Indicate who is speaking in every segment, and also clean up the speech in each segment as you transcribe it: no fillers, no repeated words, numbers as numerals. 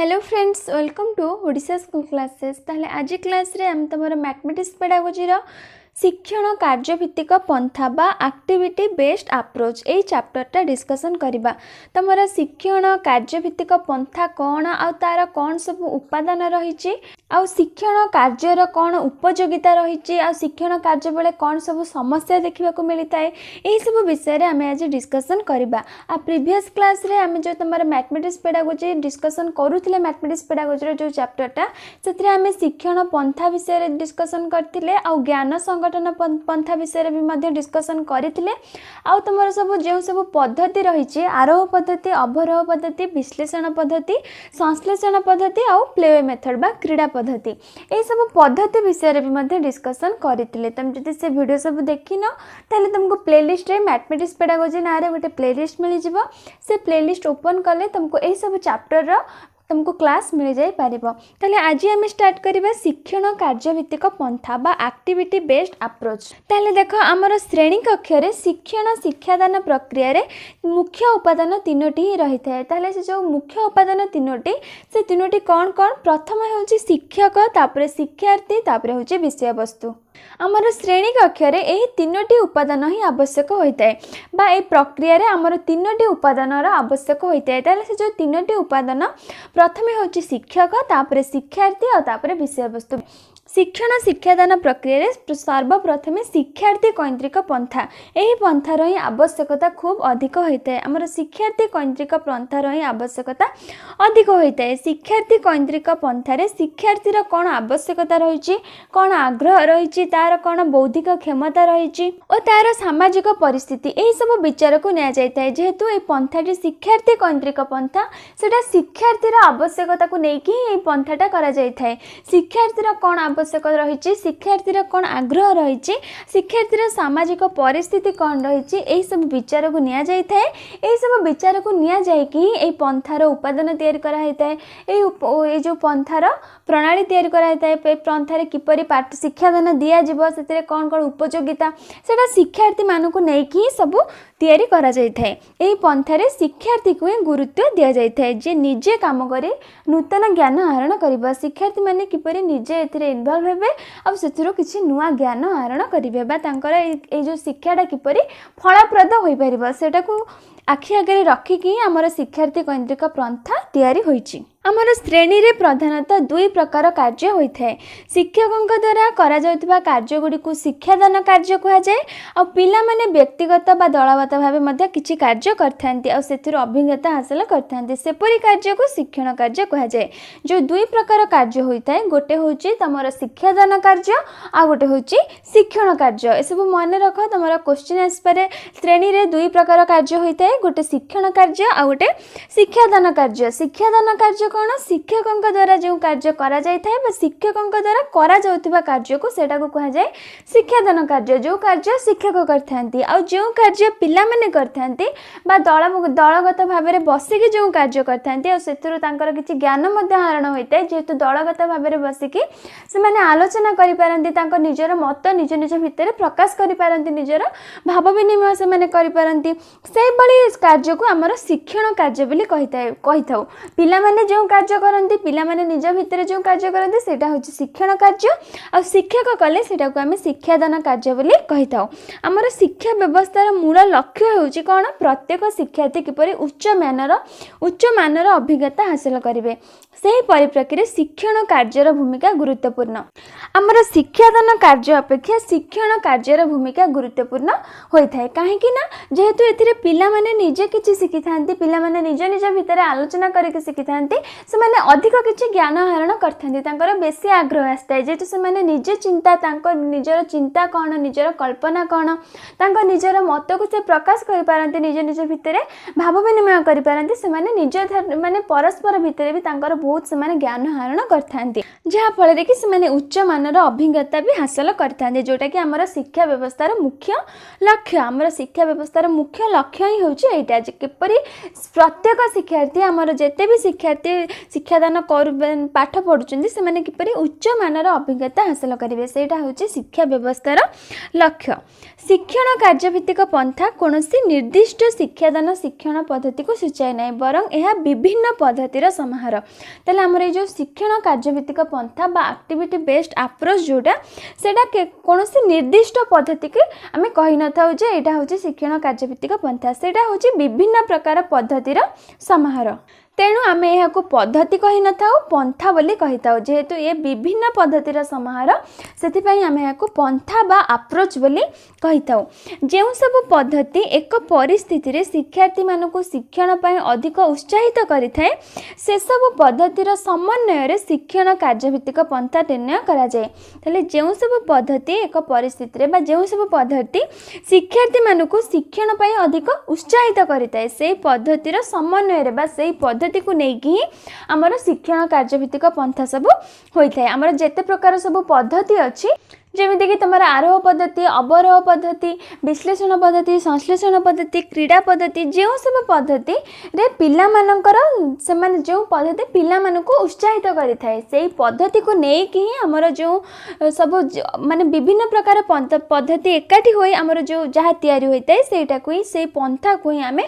Speaker 1: Hello friends, welcome to Odisha School Classes. ତାହେଲେ ଆଜି କ୍ଲାସ୍ରେ ଆମେ ତୁମର ମ୍ୟାଥମେଟିକ୍ସ ପେଡ଼ାଗୋଜିର ଶିକ୍ଷଣ କାର୍ଯ୍ୟଭିତ୍ତିକ ପନ୍ଥା ବା ଆକ୍ଟିଭିଟି ବେସ୍ଡ ଆପ୍ରୋଚ୍, ଏଇ ଚାପ୍ଟରଟା ଡିସ୍କସନ୍ କରିବା। ତୁମର ଶିକ୍ଷଣ କାର୍ଯ୍ୟଭିତ୍ତିକ ପନ୍ଥା କ'ଣ ଆଉ ତା'ର କ'ଣ ସବୁ ଉପାଦାନ ରହିଛି, ଆଉ ଶିକ୍ଷଣ କାର୍ଯ୍ୟର କ'ଣ ଉପଯୋଗିତା ରହିଛି, ଆଉ ଶିକ୍ଷଣ କାର୍ଯ୍ୟ ବେଳେ କ'ଣ ସବୁ ସମସ୍ୟା ଦେଖିବାକୁ ମିଳିଥାଏ, ଏହିସବୁ ବିଷୟରେ ଆମେ ଆଜି ଡିସ୍କସନ୍ କରିବା। ଆଉ ପ୍ରିଭିୟସ୍ କ୍ଲାସ୍ରେ ଆମେ ଯେଉଁ ତୁମର ମ୍ୟାଥମେଟିକ୍ସ ପେଡ଼ାଗୋଜି ଡିସ୍କସନ୍ କରୁଥିଲେ, ମ୍ୟାଥମେଟିକ୍ସ ପେଡ଼ାଗୋଜିର ଯେଉଁ ଚାପ୍ଟରଟା, ସେଥିରେ ଆମେ ଶିକ୍ଷଣ ପନ୍ଥା ବିଷୟରେ ଡିସ୍କସନ୍ କରିଥିଲେ ଆଉ ଜ୍ଞାନ ସଂଗଠନ ପନ୍ଥା ବିଷୟରେ ବି ମଧ୍ୟ ଡିସ୍କସନ୍ କରିଥିଲେ। ଆଉ ତୁମର ସବୁ ଯେଉଁ ସବୁ ପଦ୍ଧତି ରହିଛି, ଆରୋହ ପଦ୍ଧତି, ଅବରୋହ ପଦ୍ଧତି, ବିଶ୍ଳେଷଣ ପଦ୍ଧତି, ସଂଶ୍ଳେଷଣ ପଦ୍ଧତି ଆଉ ପ୍ଲେ ମେଥଡ଼ ବା କ୍ରୀଡ଼ା ପଦ୍ଧତି, ଏହିସବୁ ପଦ୍ଧତି ବିଷୟରେ ବି ମଧ୍ୟ ଡିସ୍କସନ୍ କରିଥିଲେ। ତୁମେ ଯଦି ସେ ଭିଡ଼ିଓ ସବୁ ଦେଖିନ, ତାହେଲେ ତୁମକୁ ପ୍ଲେଲିଷ୍ଟରେ ମ୍ୟାଥମେଟିକ୍ସ ପେଡ଼ାଗୋଜି ନାଁରେ ଗୋଟେ ପ୍ଲେଲିଷ୍ଟ ମିଳିଯିବ। ସେ ପ୍ଲେଲିଷ୍ଟ ଓପନ୍ କଲେ ତୁମକୁ ଏହିସବୁ ଚାପ୍ଟରର ତୁମକୁ କ୍ଲାସ୍ ମିଳିଯାଇପାରିବ। ତାହେଲେ ଆଜି ଆମେ ଷ୍ଟାର୍ଟ କରିବା ଶିକ୍ଷଣ କାର୍ଯ୍ୟଭିତ୍ତିକ ପନ୍ଥା ବା ଆକ୍ଟିଭିଟି ବେସ୍ଡ ଆପ୍ରୋଚ୍। ତାହେଲେ ଦେଖ, ଆମର ଶ୍ରେଣୀ କକ୍ଷରେ ଶିକ୍ଷଣ ଶିକ୍ଷାଦାନ ପ୍ରକ୍ରିୟାରେ ମୁଖ୍ୟ ଉପାଦାନ ତିନୋଟି ହିଁ ରହିଥାଏ। ତାହେଲେ ସେ ଯେଉଁ ମୁଖ୍ୟ ଉପାଦାନ ତିନୋଟି, ସେ ତିନୋଟି କ'ଣ କ'ଣ? ପ୍ରଥମ ହେଉଛି ଶିକ୍ଷକ, ତାପରେ ଶିକ୍ଷାର୍ଥୀ, ତାପରେ ହେଉଛି ବିଷୟବସ୍ତୁ। ଆମର ଶ୍ରେଣୀ କକ୍ଷରେ ଏହି ତିନୋଟି ଉପାଦାନ ହିଁ ଆବଶ୍ୟକ ହୋଇଥାଏ ବା ଏହି ପ୍ରକ୍ରିୟାରେ ଆମର ତିନୋଟି ଉପାଦାନର ଆବଶ୍ୟକ ହୋଇଥାଏ। ତାହେଲେ ସେ ଯେଉଁ ତିନୋଟି ଉପାଦାନ, ପ୍ରଥମେ ହେଉଛି ଶିକ୍ଷକ, ତାପରେ ଶିକ୍ଷାର୍ଥୀ ଆଉ ତାପରେ ବିଷୟବସ୍ତୁ। ଶିକ୍ଷଣ ଶିକ୍ଷାଦାନ ପ୍ରକ୍ରିୟାରେ ସର୍ବପ୍ରଥମେ ଶିକ୍ଷାର୍ଥୀ କୈନ୍ଦ୍ରିକ ପନ୍ଥା, ଏହି ପନ୍ଥାର ହିଁ ଆବଶ୍ୟକତା ଖୁବ୍ ଅଧିକ ହୋଇଥାଏ। ଆମର ଶିକ୍ଷାର୍ଥୀ କୈନ୍ଦ୍ରିକ ପନ୍ଥାର ହିଁ ଆବଶ୍ୟକତା ଅଧିକ ହୋଇଥାଏ। ଶିକ୍ଷାର୍ଥୀ କୈନ୍ଦ୍ରିକ ପନ୍ଥାରେ ଶିକ୍ଷାର୍ଥୀର କ'ଣ ଆବଶ୍ୟକତା ରହିଛି, କ'ଣ ଆଗ୍ରହ ରହିଛି, ତା'ର କ'ଣ ବୌଦ୍ଧିକ କ୍ଷମତା ରହିଛି ଓ ତା'ର ସାମାଜିକ ପରିସ୍ଥିତି, ଏହିସବୁ ବିଚାରକୁ ନିଆଯାଇଥାଏ। ଯେହେତୁ ଏହି ପନ୍ଥାଟି ଶିକ୍ଷାର୍ଥୀ କୈନ୍ଦ୍ରିକ ପନ୍ଥା, ସେଇଟା ଶିକ୍ଷାର୍ଥୀର ଆବଶ୍ୟକତାକୁ ନେଇକି ହିଁ ଏହି ପନ୍ଥାଟା କରାଯାଇଥାଏ। ଶିକ୍ଷାର୍ଥୀର କ'ଣ ଆବଶ୍ୟକ ରହିଛି, ଶିକ୍ଷାର୍ଥୀର କ'ଣ ଆଗ୍ରହ ରହିଛି, ଶିକ୍ଷାର୍ଥୀର ସାମାଜିକ ପରିସ୍ଥିତି କ'ଣ ରହିଛି, ଏହିସବୁ ବିଚାରକୁ ନିଆଯାଇଥାଏ। ଏହିସବୁ ବିଚାରକୁ ନିଆଯାଇକି ହିଁ ଏହି ପନ୍ଥାର ଉପାଦାନ ତିଆରି କରାହେଇଥାଏ। ଏଇ ଯେଉଁ ପନ୍ଥାର ପ୍ରଣାଳୀ ତିଆରି କରାହେଇଥାଏ, ଏ ପନ୍ଥାରେ କିପରି ପାଠ ଶିକ୍ଷାଦାନ ଦିଆଯିବ, ସେଥିରେ କ'ଣ କ'ଣ ଉପଯୋଗିତା, ସେଇଟା ଶିକ୍ଷାର୍ଥୀମାନଙ୍କୁ ନେଇକି ହିଁ ସବୁ ତିଆରି କରାଯାଇଥାଏ। ଏହି ପନ୍ଥାରେ ଶିକ୍ଷାର୍ଥୀକୁ ହିଁ ଗୁରୁତ୍ୱ ଦିଆଯାଇଥାଏ, ଯେ ନିଜେ କାମ କରି ନୂତନ ଜ୍ଞାନ ଆହରଣ କରିବ। ଶିକ୍ଷାର୍ଥୀମାନେ କିପରି ନିଜେ ଏଥିରେ ଇନଭଲ୍ଭ ହେବେ ଆଉ ସେଥିରୁ କିଛି ନୂଆ ଜ୍ଞାନ ଆହରଣ କରିବେ ବା ତାଙ୍କର ଏଇ ଯେଉଁ ଶିକ୍ଷାଟା କିପରି ଫଳପ୍ରଦ ହୋଇପାରିବ, ସେଇଟାକୁ ଆଖି ଆଗରେ ରଖିକି ଆମର ଶିକ୍ଷାର୍ଥୀ କୈନ୍ଦ୍ରିକ ପନ୍ଥା ତିଆରି ହୋଇଛି। ଆମର ଶ୍ରେଣୀରେ ପ୍ରଧାନତଃ ଦୁଇ ପ୍ରକାର କାର୍ଯ୍ୟ ହୋଇଥାଏ। ଶିକ୍ଷକଙ୍କ ଦ୍ୱାରା କରାଯାଉଥିବା କାର୍ଯ୍ୟଗୁଡ଼ିକୁ ଶିକ୍ଷାଦାନ କାର୍ଯ୍ୟ କୁହାଯାଏ ଆଉ ପିଲାମାନେ ବ୍ୟକ୍ତିଗତ ବା ଦଳଗତ ଭାବେ ମଧ୍ୟ କିଛି କାର୍ଯ୍ୟ କରିଥାନ୍ତି ଆଉ ସେଥିରୁ ଅଭିଜ୍ଞତା ହାସଲ କରିଥାନ୍ତି। ସେପରି କାର୍ଯ୍ୟକୁ ଶିକ୍ଷଣ କାର୍ଯ୍ୟ କୁହାଯାଏ। ଯେଉଁ ଦୁଇ ପ୍ରକାର କାର୍ଯ୍ୟ ହୋଇଥାଏ, ଗୋଟେ ହେଉଛି ତୁମର ଶିକ୍ଷାଦାନ କାର୍ଯ୍ୟ ଆଉ ଗୋଟେ ହେଉଛି ଶିକ୍ଷଣ କାର୍ଯ୍ୟ। ଏସବୁ ମନେ ରଖ, ତୁମର କୋଶ୍ଚିନ୍ ଆସିପାରେ। ଶ୍ରେଣୀରେ ଦୁଇ ପ୍ରକାର କାର୍ଯ୍ୟ ହୋଇଥାଏ, ଗୋଟେ ଶିକ୍ଷଣ କାର୍ଯ୍ୟ ଆଉ ଗୋଟେ ଶିକ୍ଷାଦାନ କାର୍ଯ୍ୟ। ଶିକ୍ଷାଦାନ କାର୍ଯ୍ୟ କ'ଣ? ଶିକ୍ଷକଙ୍କ ଦ୍ୱାରା ଯେଉଁ କାର୍ଯ୍ୟ କରାଯାଇଥାଏ ବା ଶିକ୍ଷକଙ୍କ ଦ୍ୱାରା କରାଯାଉଥିବା କାର୍ଯ୍ୟକୁ, ସେଇଟାକୁ କୁହାଯାଏ ଶିକ୍ଷାଦାନ କାର୍ଯ୍ୟ, ଯେଉଁ କାର୍ଯ୍ୟ ଶିକ୍ଷକ କରିଥାନ୍ତି। ଆଉ ଯେଉଁ କାର୍ଯ୍ୟ ପିଲାମାନେ କରିଥାନ୍ତି ବା ଦଳଗତ ଭାବରେ ବସିକି ଯେଉଁ କାର୍ଯ୍ୟ କରିଥାନ୍ତି ଆଉ ସେଥିରୁ ତାଙ୍କର କିଛି ଜ୍ଞାନ ମଧ୍ୟ ଆହରଣ ହୋଇଥାଏ, ଯେହେତୁ ଦଳଗତ ଭାବରେ ବସିକି ସେମାନେ ଆଲୋଚନା କରିପାରନ୍ତି, ତାଙ୍କ ନିଜର ମତ ନିଜ ନିଜ ଭିତରେ ପ୍ରକାଶ କରିପାରନ୍ତି, ନିଜର ଭାବ ବିନିମୟ ସେମାନେ କରିପାରନ୍ତି, ସେଇଭଳି କାର୍ଯ୍ୟକୁ ଆମର ଶିକ୍ଷଣ କାର୍ଯ୍ୟ ବୋଲି କହିଥାଉ। ପିଲାମାନେ ଯେଉଁ କାର୍ଯ୍ୟ କରନ୍ତି, ପିଲାମାନେ ନିଜ ଭିତରେ ଯେଉଁ କାର୍ଯ୍ୟ କରନ୍ତି, ସେଇଟା ହେଉଛି ଶିକ୍ଷଣ କାର୍ଯ୍ୟ। ଆଉ ଶିକ୍ଷକ କଲେ ସେଇଟାକୁ ଆମେ ଶିକ୍ଷାଦାନ କାର୍ଯ୍ୟ ବୋଲି କହିଥାଉ। ଆମର ଶିକ୍ଷା ବ୍ୟବସ୍ଥାର ମୂଳ ଲକ୍ଷ୍ୟ ହେଉଛି କ'ଣ? ପ୍ରତ୍ୟେକ ଶିକ୍ଷାର୍ଥୀ କିପରି ଉଚ୍ଚ ମାନର ଅଭିଜ୍ଞତା ହାସଲ କରିବେ, ସେହି ପରିପ୍ରେକ୍ଷୀରେ ଶିକ୍ଷଣ କାର୍ଯ୍ୟର ଭୂମିକା ଗୁରୁତ୍ୱପୂର୍ଣ୍ଣ। ଆମର ଶିକ୍ଷାଦାନ କାର୍ଯ୍ୟ ଅପେକ୍ଷା ଶିକ୍ଷଣ କାର୍ଯ୍ୟର ଭୂମିକା ଗୁରୁତ୍ୱପୂର୍ଣ୍ଣ ହୋଇଥାଏ। କାହିଁକି ନା ଯେହେତୁ ଏଥିରେ ପିଲାମାନେ ନିଜେ କିଛି ଶିଖିଥାନ୍ତି, ପିଲାମାନେ ନିଜ ନିଜ ଭିତରେ ଆଲୋଚନା କରିକି ଶିଖିଥାନ୍ତି, ସେମାନେ ଅଧିକ କିଛି ଜ୍ଞାନ ଆହରଣ କରିଥାନ୍ତି, ତାଙ୍କର ବେଶୀ ଆଗ୍ରହ ଆସିଥାଏ। ଯେହେତୁ ସେମାନେ ନିଜେ ଚିନ୍ତା, ତାଙ୍କ ନିଜର ଚିନ୍ତା କ'ଣ, ନିଜର କଳ୍ପନା କ'ଣ, ତାଙ୍କ ନିଜର ମତକୁ ସେ ପ୍ରକାଶ କରିପାରନ୍ତି, ନିଜ ନିଜ ଭିତରେ ଭାବ ବିନିମୟ କରିପାରନ୍ତି, ସେମାନେ ନିଜ ମାନେ ପରସ୍ପର ଭିତରେ ବି ତାଙ୍କର ବହୁତ ସେମାନେ ଜ୍ଞାନ ଆହରଣ କରିଥାନ୍ତି, ଯାହାଫଳରେ କି ସେମାନେ ଉଚ୍ଚ ମାନର ଅଭିଜ୍ଞତା ବି ହାସଲ କରିଥାନ୍ତି, ଯେଉଁଟାକି ଆମର ଶିକ୍ଷା ବ୍ୟବସ୍ଥାର ମୁଖ୍ୟ ଲକ୍ଷ୍ୟ। ଆମର ଶିକ୍ଷା ବ୍ୟବସ୍ଥାର ମୁଖ୍ୟ ଲକ୍ଷ୍ୟ ହିଁ ହେଉଛି ଏଇଟା ଯେ କିପରି ପ୍ରତ୍ୟେକ ଶିକ୍ଷାର୍ଥୀ, ଆମର ଯେତେ ବି ଶିକ୍ଷାର୍ଥୀ ଶିକ୍ଷାଦାନ କରୁ, ପାଠ ପଢ଼ୁଛନ୍ତି, ସେମାନେ କିପରି ଉଚ୍ଚମାନର ଅଭିଜ୍ଞତା ହାସଲ କରିବେ, ସେଇଟା ହେଉଛି ଶିକ୍ଷା ବ୍ୟବସ୍ଥାର ଲକ୍ଷ୍ୟ। ଶିକ୍ଷଣ କାର୍ଯ୍ୟଭିତ୍ତିକ ପନ୍ଥା କୌଣସି ନିର୍ଦ୍ଦିଷ୍ଟ ଶିକ୍ଷାଦାନ ଶିକ୍ଷଣ ପଦ୍ଧତିକୁ ସୂଚାଏ ନାହିଁ, ବରଂ ଏହା ବିଭିନ୍ନ ପଦ୍ଧତିର ସମାହାର। ତାହେଲେ ଆମର ଏଇ ଯେଉଁ ଶିକ୍ଷଣ କାର୍ଯ୍ୟଭିତ୍ତିକ ପନ୍ଥା ବା ଆକ୍ଟିଭିଟି ବେସ୍ଡ ଆପ୍ରୋଚ୍ ଯେଉଁଟା, ସେଇଟା କୌଣସି ନିର୍ଦ୍ଦିଷ୍ଟ ପଦ୍ଧତିକି ଆମେ କହିନଥାଉ ଯେ ଏଇଟା ହେଉଛି ଶିକ୍ଷଣ କାର୍ଯ୍ୟଭିତ୍ତିକ ପନ୍ଥା। ସେଇଟା ହେଉଛି ବିଭିନ୍ନ ପ୍ରକାର ପଦ୍ଧତିର ସମାହାର। ତେଣୁ ଆମେ ଏହାକୁ ପଦ୍ଧତି କହିନଥାଉ, ପନ୍ଥା ବୋଲି କହିଥାଉ। ଯେହେତୁ ଏ ବିଭିନ୍ନ ପଦ୍ଧତିର ସମାହାର, ସେଥିପାଇଁ ଆମେ ଏହାକୁ ପନ୍ଥା ବା ଆପ୍ରୋଚ୍ ବୋଲି କହିଥାଉ। ଯେଉଁ ସବୁ ପଦ୍ଧତି ଏକ ପରିସ୍ଥିତିରେ ଶିକ୍ଷାର୍ଥୀମାନଙ୍କୁ ଶିକ୍ଷଣ ପାଇଁ ଅଧିକ ଉତ୍ସାହିତ କରିଥାଏ, ସେସବୁ ପଦ୍ଧତିର ସମନ୍ୱୟରେ ଶିକ୍ଷଣ କାର୍ଯ୍ୟଭିତ୍ତିକ ପନ୍ଥା ନିର୍ଣ୍ଣୟ କରାଯାଏ। ତାହେଲେ ଯେଉଁ ସବୁ ପଦ୍ଧତି ଏକ ପରିସ୍ଥିତିରେ ବା ଯେଉଁ ସବୁ ପଦ୍ଧତି ଶିକ୍ଷାର୍ଥୀମାନଙ୍କୁ ଶିକ୍ଷଣ ପାଇଁ ଅଧିକ ଉତ୍ସାହିତ କରିଥାଏ, ସେଇ ପଦ୍ଧତିର ସମନ୍ୱୟରେ ବା ସେଇ ପଦ୍ଧତିକୁ ନେଇକି ହିଁ ଆମର ଶିକ୍ଷଣ କାର୍ଯ୍ୟଭିତ୍ତିକ ପନ୍ଥା ସବୁ ହୋଇଥାଏ। ଆମର ଯେତେ ପ୍ରକାର ସବୁ ପଦ୍ଧତି ଅଛି, ଯେମିତିକି ତୁମର ଆରୋହ ପଦ୍ଧତି, ଅବରୋହ ପଦ୍ଧତି, ବିଶ୍ଳେଷଣ ପଦ୍ଧତି, ସଂଶ୍ଳେଷଣ ପଦ୍ଧତି, କ୍ରୀଡ଼ା ପଦ୍ଧତି, ଯେଉଁ ସବୁ ପଦ୍ଧତିରେ ପିଲାମାନଙ୍କର, ସେମାନେ ଯେଉଁ ପଦ୍ଧତି ପିଲାମାନଙ୍କୁ ଉତ୍ସାହିତ କରିଥାଏ, ସେଇ ପଦ୍ଧତିକୁ ନେଇକି ହିଁ ଆମର ଯେଉଁ ସବୁ ମାନେ ବିଭିନ୍ନ ପ୍ରକାର ପଦ୍ଧତି ଏକାଠି ହୋଇ ଆମର ଯେଉଁ ଯାହା ତିଆରି ହୋଇଥାଏ, ସେଇଟାକୁ ହିଁ, ସେଇ ପନ୍ଥାକୁ ହିଁ ଆମେ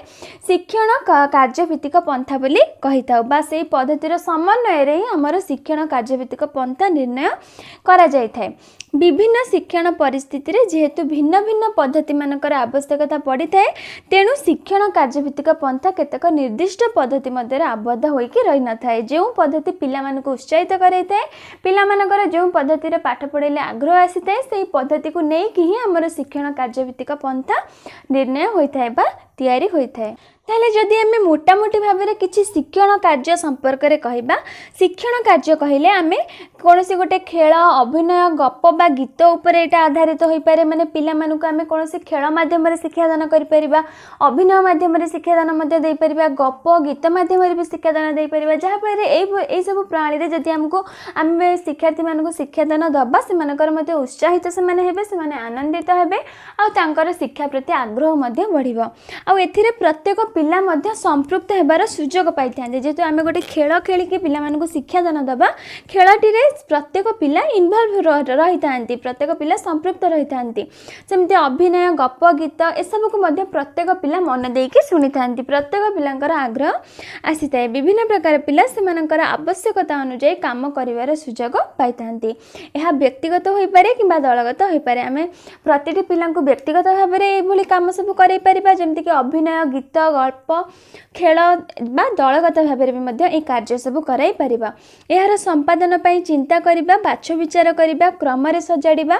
Speaker 1: ଶିକ୍ଷଣ କାର୍ଯ୍ୟଭିତ୍ତିକ ପନ୍ଥା ବୋଲି କହିଥାଉ, ବା ସେଇ ପଦ୍ଧତିର ସମନ୍ୱୟରେ ହିଁ ଆମର ଶିକ୍ଷଣ କାର୍ଯ୍ୟଭିତ୍ତିକ ପନ୍ଥା ନିର୍ଣ୍ଣୟ କରାଯାଇଥାଏ। ବିଭିନ୍ନ ଶିକ୍ଷଣ ପରିସ୍ଥିତିରେ ଯେହେତୁ ଭିନ୍ନ ଭିନ୍ନ ପଦ୍ଧତିମାନଙ୍କର ଆବଶ୍ୟକତା ପଡ଼ିଥାଏ, ତେଣୁ ଶିକ୍ଷଣ କାର୍ଯ୍ୟଭିତ୍ତିକ ପନ୍ଥା କେତେକ ନିର୍ଦ୍ଦିଷ୍ଟ ପଦ୍ଧତି ମଧ୍ୟରେ ଆବଦ୍ଧ ହୋଇକି ରହିନଥାଏ। ଯେଉଁ ପଦ୍ଧତି ପିଲାମାନଙ୍କୁ ଉତ୍ସାହିତ କରାଇଥାଏ, ପିଲାମାନଙ୍କର ଯେଉଁ ପଦ୍ଧତିରେ ପାଠ ପଢ଼ାଇଲେ ଆଗ୍ରହ ଆସିଥାଏ, ସେଇ ପଦ୍ଧତିକୁ ନେଇକି ହିଁ ଆମର ଶିକ୍ଷଣ କାର୍ଯ୍ୟଭିତ୍ତିକ ପନ୍ଥା ନିର୍ଣ୍ଣୟ ହୋଇଥାଏ ବା ତିଆରି ହୋଇଥାଏ। ତାହେଲେ ଯଦି ଆମେ ମୋଟାମୋଟି ଭାବରେ କିଛି ଶିକ୍ଷଣ କାର୍ଯ୍ୟ ସମ୍ପର୍କରେ କହିବା, ଶିକ୍ଷଣ କାର୍ଯ୍ୟ କହିଲେ ଆମେ କୌଣସି ଗୋଟେ ଖେଳ, ଅଭିନୟ, ଗପ ବା ଗୀତ ଉପରେ ଏଇଟା ଆଧାରିତ ହୋଇପାରେ। ମାନେ ପିଲାମାନଙ୍କୁ ଆମେ କୌଣସି ଖେଳ ମାଧ୍ୟମରେ ଶିକ୍ଷାଦାନ କରିପାରିବା, ଅଭିନୟ ମାଧ୍ୟମରେ ଶିକ୍ଷାଦାନ ମଧ୍ୟ ଦେଇପାରିବା, ଗପ ଗୀତ ମାଧ୍ୟମରେ ବି ଶିକ୍ଷାଦାନ ଦେଇପାରିବା। ଯାହାଫଳରେ ଏଇସବୁ ପ୍ରଣାଳୀରେ ଯଦି ଆମକୁ ଆମେ ଶିକ୍ଷାର୍ଥୀମାନଙ୍କୁ ଶିକ୍ଷାଦାନ ଦେବା, ସେମାନଙ୍କର ମଧ୍ୟ ଉତ୍ସାହିତ ସେମାନେ ହେବେ, ସେମାନେ ଆନନ୍ଦିତ ହେବେ ଆଉ ତାଙ୍କର ଶିକ୍ଷା ପ୍ରତି ଆଗ୍ରହ ମଧ୍ୟ ବଢ଼ିବ। ଆଉ ଏଥିରେ ପ୍ରତ୍ୟେକ ପିଲା ମଧ୍ୟ ସମ୍ପୃକ୍ତ ହେବାର ସୁଯୋଗ ପାଇଥାନ୍ତି। ଯେହେତୁ ଆମେ ଗୋଟେ ଖେଳ ଖେଳିକି ପିଲାମାନଙ୍କୁ ଶିକ୍ଷାଦାନ ଦେବା, ଖେଳଟିରେ ପ୍ରତ୍ୟେକ ପିଲା ଇନଭଲ୍ଭ ରହିଥାନ୍ତି, ପ୍ରତ୍ୟେକ ପିଲା ସମ୍ପୃକ୍ତ ରହିଥାନ୍ତି। ସେମିତି ଅଭିନୟ, ଗପ, ଗୀତ ଏସବୁକୁ ମଧ୍ୟ ପ୍ରତ୍ୟେକ ପିଲା ମନ ଦେଇକି ଶୁଣିଥାନ୍ତି, ପ୍ରତ୍ୟେକ ପିଲାଙ୍କର ଆଗ୍ରହ ଆସିଥାଏ। ବିଭିନ୍ନ ପ୍ରକାର ପିଲା ସେମାନଙ୍କର ଆବଶ୍ୟକତା ଅନୁଯାୟୀ କାମ କରିବାର ସୁଯୋଗ ପାଇଥାନ୍ତି। ଏହା ବ୍ୟକ୍ତିଗତ ହୋଇପାରେ କିମ୍ବା ଦଳଗତ ହୋଇପାରେ। ଆମେ ପ୍ରତିଟି ପିଲାଙ୍କୁ ବ୍ୟକ୍ତିଗତ ଭାବରେ ଏଇଭଳି କାମ ସବୁ କରାଇ ପାରିବା, ଯେମିତିକି ଅଭିନୟ, ଗୀତ, ଗଳ୍ପ, ଖେଳ, ବା ଦଳଗତ ଭାବରେ ବି ମଧ୍ୟ ଏହି କାର୍ଯ୍ୟ ସବୁ କରାଇ ପାରିବା। ଏହାର ସମ୍ପାଦନ ପାଇଁ ଚିନ୍ତା କରିବା, ବାଛ ବିଚାର କରିବା, କ୍ରମରେ ସଜାଡ଼ିବା,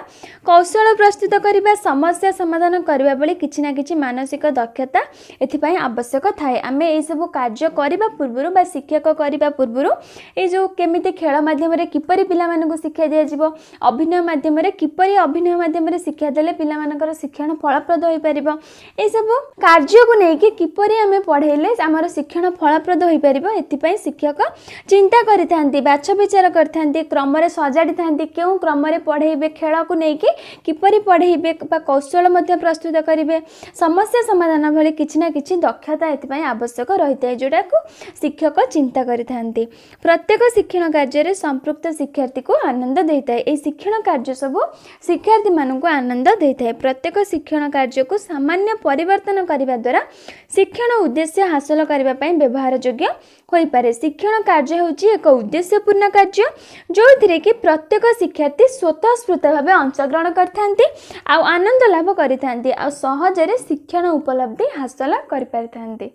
Speaker 1: କୌଶଳ ପ୍ରସ୍ତୁତ କରିବା, ସମସ୍ୟା ସମାଧାନ କରିବା ଭଳି କିଛି ନା କିଛି ମାନସିକ ଦକ୍ଷତା ଏଥିପାଇଁ ଆବଶ୍ୟକ ଥାଏ। ଆମେ ଏଇସବୁ କାର୍ଯ୍ୟ କରିବା ପୂର୍ବରୁ ବା ଶିକ୍ଷକ କରିବା ପୂର୍ବରୁ ଏଇ ଯେଉଁ କେମିତି ଖେଳ ମାଧ୍ୟମରେ କିପରି ପିଲାମାନଙ୍କୁ ଶିକ୍ଷା ଦିଆଯିବ, ଅଭିନୟ ମାଧ୍ୟମରେ କିପରି, ଅଭିନୟ ମାଧ୍ୟମରେ ଶିକ୍ଷା ଦେଲେ ପିଲାମାନଙ୍କର ଶିକ୍ଷଣ ଫଳପ୍ରଦ ହୋଇପାରିବ, ଏଇସବୁ କାର୍ଯ୍ୟକୁ ନେଇକି କିପରି ଆମେ ପଢ଼େଇଲେ ଆମର ଶିକ୍ଷଣ ଫଳପ୍ରଦ ହୋଇପାରିବ, ଏଥିପାଇଁ ଶିକ୍ଷକ ଚିନ୍ତା କରିଥାନ୍ତି, ବାଛ ବିଚାର କରିଥାନ୍ତି, କ୍ରମରେ ସଜାଡ଼ିଥାନ୍ତି, କେଉଁ କ୍ରମରେ ପଢ଼େଇବେ, ଖେଳକୁ ନେଇକି କିପରି ପଢ଼େଇବେ ବା କୌଶଳ ମଧ୍ୟ ପ୍ରସ୍ତୁତ କରିବେ, ସମସ୍ୟା ସମାଧାନ ଭଳି କିଛି ନା କିଛି ଦକ୍ଷତା ଏଥିପାଇଁ ଆବଶ୍ୟକ ରହିଥାଏ, ଯେଉଁଟାକୁ ଶିକ୍ଷକ ଚିନ୍ତା କରିଥାନ୍ତି। ପ୍ରତ୍ୟେକ ଶିକ୍ଷଣ କାର୍ଯ୍ୟରେ ସମ୍ପୃକ୍ତ ଶିକ୍ଷାର୍ଥୀକୁ ଆନନ୍ଦ ଦେଇଥାଏ। ଏହି ଶିକ୍ଷଣ କାର୍ଯ୍ୟ ସବୁ ଶିକ୍ଷାର୍ଥୀମାନଙ୍କୁ ଆନନ୍ଦ ଦେଇଥାଏ। ପ୍ରତ୍ୟେକ ଶିକ୍ଷଣ କାର୍ଯ୍ୟକୁ ସାମାନ୍ୟ ପରିବର୍ତ୍ତନ କରିବା ଦ୍ୱାରା ଶିକ୍ଷଣ ଉଦ୍ଦେଶ୍ୟ ହାସଲ କରିବା ପାଇଁ ବ୍ୟବହାର ଯୋଗ୍ୟ ହୋଇପାରେ। ଶିକ୍ଷଣ କାର୍ଯ୍ୟ ହେଉଛି ଏକ ଉଦ୍ଦେଶ୍ୟପୂର୍ଣ୍ଣ କାର୍ଯ୍ୟ, ଯେଉଁଥିରେ କି ପ୍ରତ୍ୟେକ ଶିକ୍ଷାର୍ଥୀ ସ୍ୱତଃସ୍ଫୂର୍ତ୍ତ ଭାବେ ଅଂଶଗ୍ରହଣ କରିଥାନ୍ତି ଆଉ ଆନନ୍ଦ ଲାଭ କରିଥାନ୍ତି ଆଉ ସହଜରେ ଶିକ୍ଷଣ ଉପଲବ୍ଧି ହାସଲ କରିପାରିଥାନ୍ତି।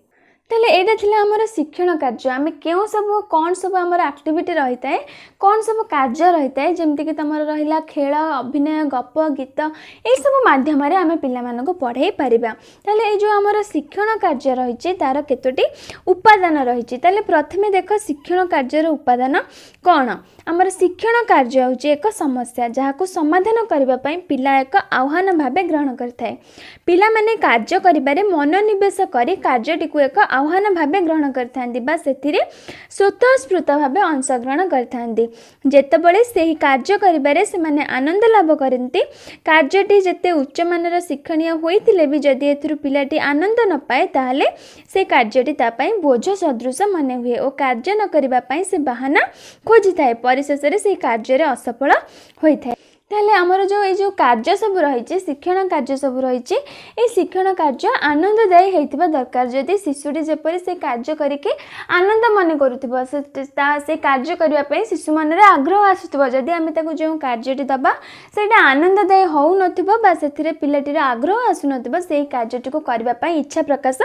Speaker 1: ତାହେଲେ ଏଇଟା ଥିଲା ଆମର ଶିକ୍ଷଣ କାର୍ଯ୍ୟ। ଆମେ କେଉଁ ସବୁ, କ'ଣ ସବୁ ଆମର ଆକ୍ଟିଭିଟି ରହିଥାଏ, କ'ଣ ସବୁ କାର୍ଯ୍ୟ ରହିଥାଏ, ଯେମିତିକି ତୁମର ରହିଲା ଖେଳ, ଅଭିନୟ, ଗପ, ଗୀତ, ଏଇସବୁ ମାଧ୍ୟମରେ ଆମେ ପିଲାମାନଙ୍କୁ ପଢ଼େଇ ପାରିବା। ତାହେଲେ ଏଇ ଯେଉଁ ଆମର ଶିକ୍ଷଣ କାର୍ଯ୍ୟ ରହିଛି, ତା'ର କେତୋଟି ଉପାଦାନ ରହିଛି? ତାହେଲେ ପ୍ରଥମେ ଦେଖ, ଶିକ୍ଷଣ କାର୍ଯ୍ୟର ଉପାଦାନ କ'ଣ? ଆମର ଶିକ୍ଷଣ କାର୍ଯ୍ୟ ହେଉଛି ଏକ ସମସ୍ୟା, ଯାହାକୁ ସମାଧାନ କରିବା ପାଇଁ ପିଲା ଏକ ଆହ୍ୱାନ ଭାବେ ଗ୍ରହଣ କରିଥାଏ। ପିଲାମାନେ କାର୍ଯ୍ୟ କରିବାରେ ମନୋନିବେଶ କରି କାର୍ଯ୍ୟଟିକୁ ଏକ ଆହ୍ୱାନ ଭାବେ ଗ୍ରହଣ କରିଥାନ୍ତି ବା ସେଥିରେ ସ୍ୱତଃସ୍ଫୂର୍ତ୍ତ ଭାବେ ଅଂଶଗ୍ରହଣ କରିଥାନ୍ତି। ଯେତେବେଳେ ସେହି କାର୍ଯ୍ୟ କରିବାରେ ସେମାନେ ଆନନ୍ଦ ଲାଭ କରନ୍ତି, କାର୍ଯ୍ୟଟି ଯେତେ ଉଚ୍ଚମାନର ଶିକ୍ଷଣୀୟ ହୋଇଥିଲେ ବି ଯଦି ଏଥିରୁ ପିଲାଟି ଆନନ୍ଦ ନ ପାଏ, ତାହେଲେ ସେ କାର୍ଯ୍ୟଟି ତା ପାଇଁ ବୋଝ ସଦୃଶ ମନେ ହୁଏ ଓ କାର୍ଯ୍ୟ ନ କରିବା ପାଇଁ ସେ ବାହାନା ଖୋଜିଥାଏ। ପରିଶେଷରେ ସେହି କାର୍ଯ୍ୟରେ ଅସଫଳ ହୋଇଥାଏ। ତାହେଲେ ଆମର ଯେଉଁ ଏଇ ଯେଉଁ କାର୍ଯ୍ୟ ସବୁ ରହିଛି, ଶିକ୍ଷଣ କାର୍ଯ୍ୟ ସବୁ ରହିଛି, ଏଇ ଶିକ୍ଷଣ କାର୍ଯ୍ୟ ଆନନ୍ଦଦାୟୀ ହେଇଥିବା ଦରକାର। ଯଦି ଶିଶୁଟି ଯେପରି ସେ କାର୍ଯ୍ୟ କରିକି ଆନନ୍ଦ ମନେ କରୁଥିବ, ସେ ତା ସେ କାର୍ଯ୍ୟ କରିବା ପାଇଁ ଶିଶୁ ମନରେ ଆଗ୍ରହ ଆସୁଥିବ। ଯଦି ଆମେ ତାକୁ ଯେଉଁ କାର୍ଯ୍ୟଟି ଦେବା ସେଇଟା ଆନନ୍ଦଦାୟୀ ହେଉନଥିବ ବା ସେଥିରେ ପିଲାଟିର ଆଗ୍ରହ ଆସୁନଥିବ, ସେଇ କାର୍ଯ୍ୟଟିକୁ କରିବା ପାଇଁ ଇଚ୍ଛା ପ୍ରକାଶ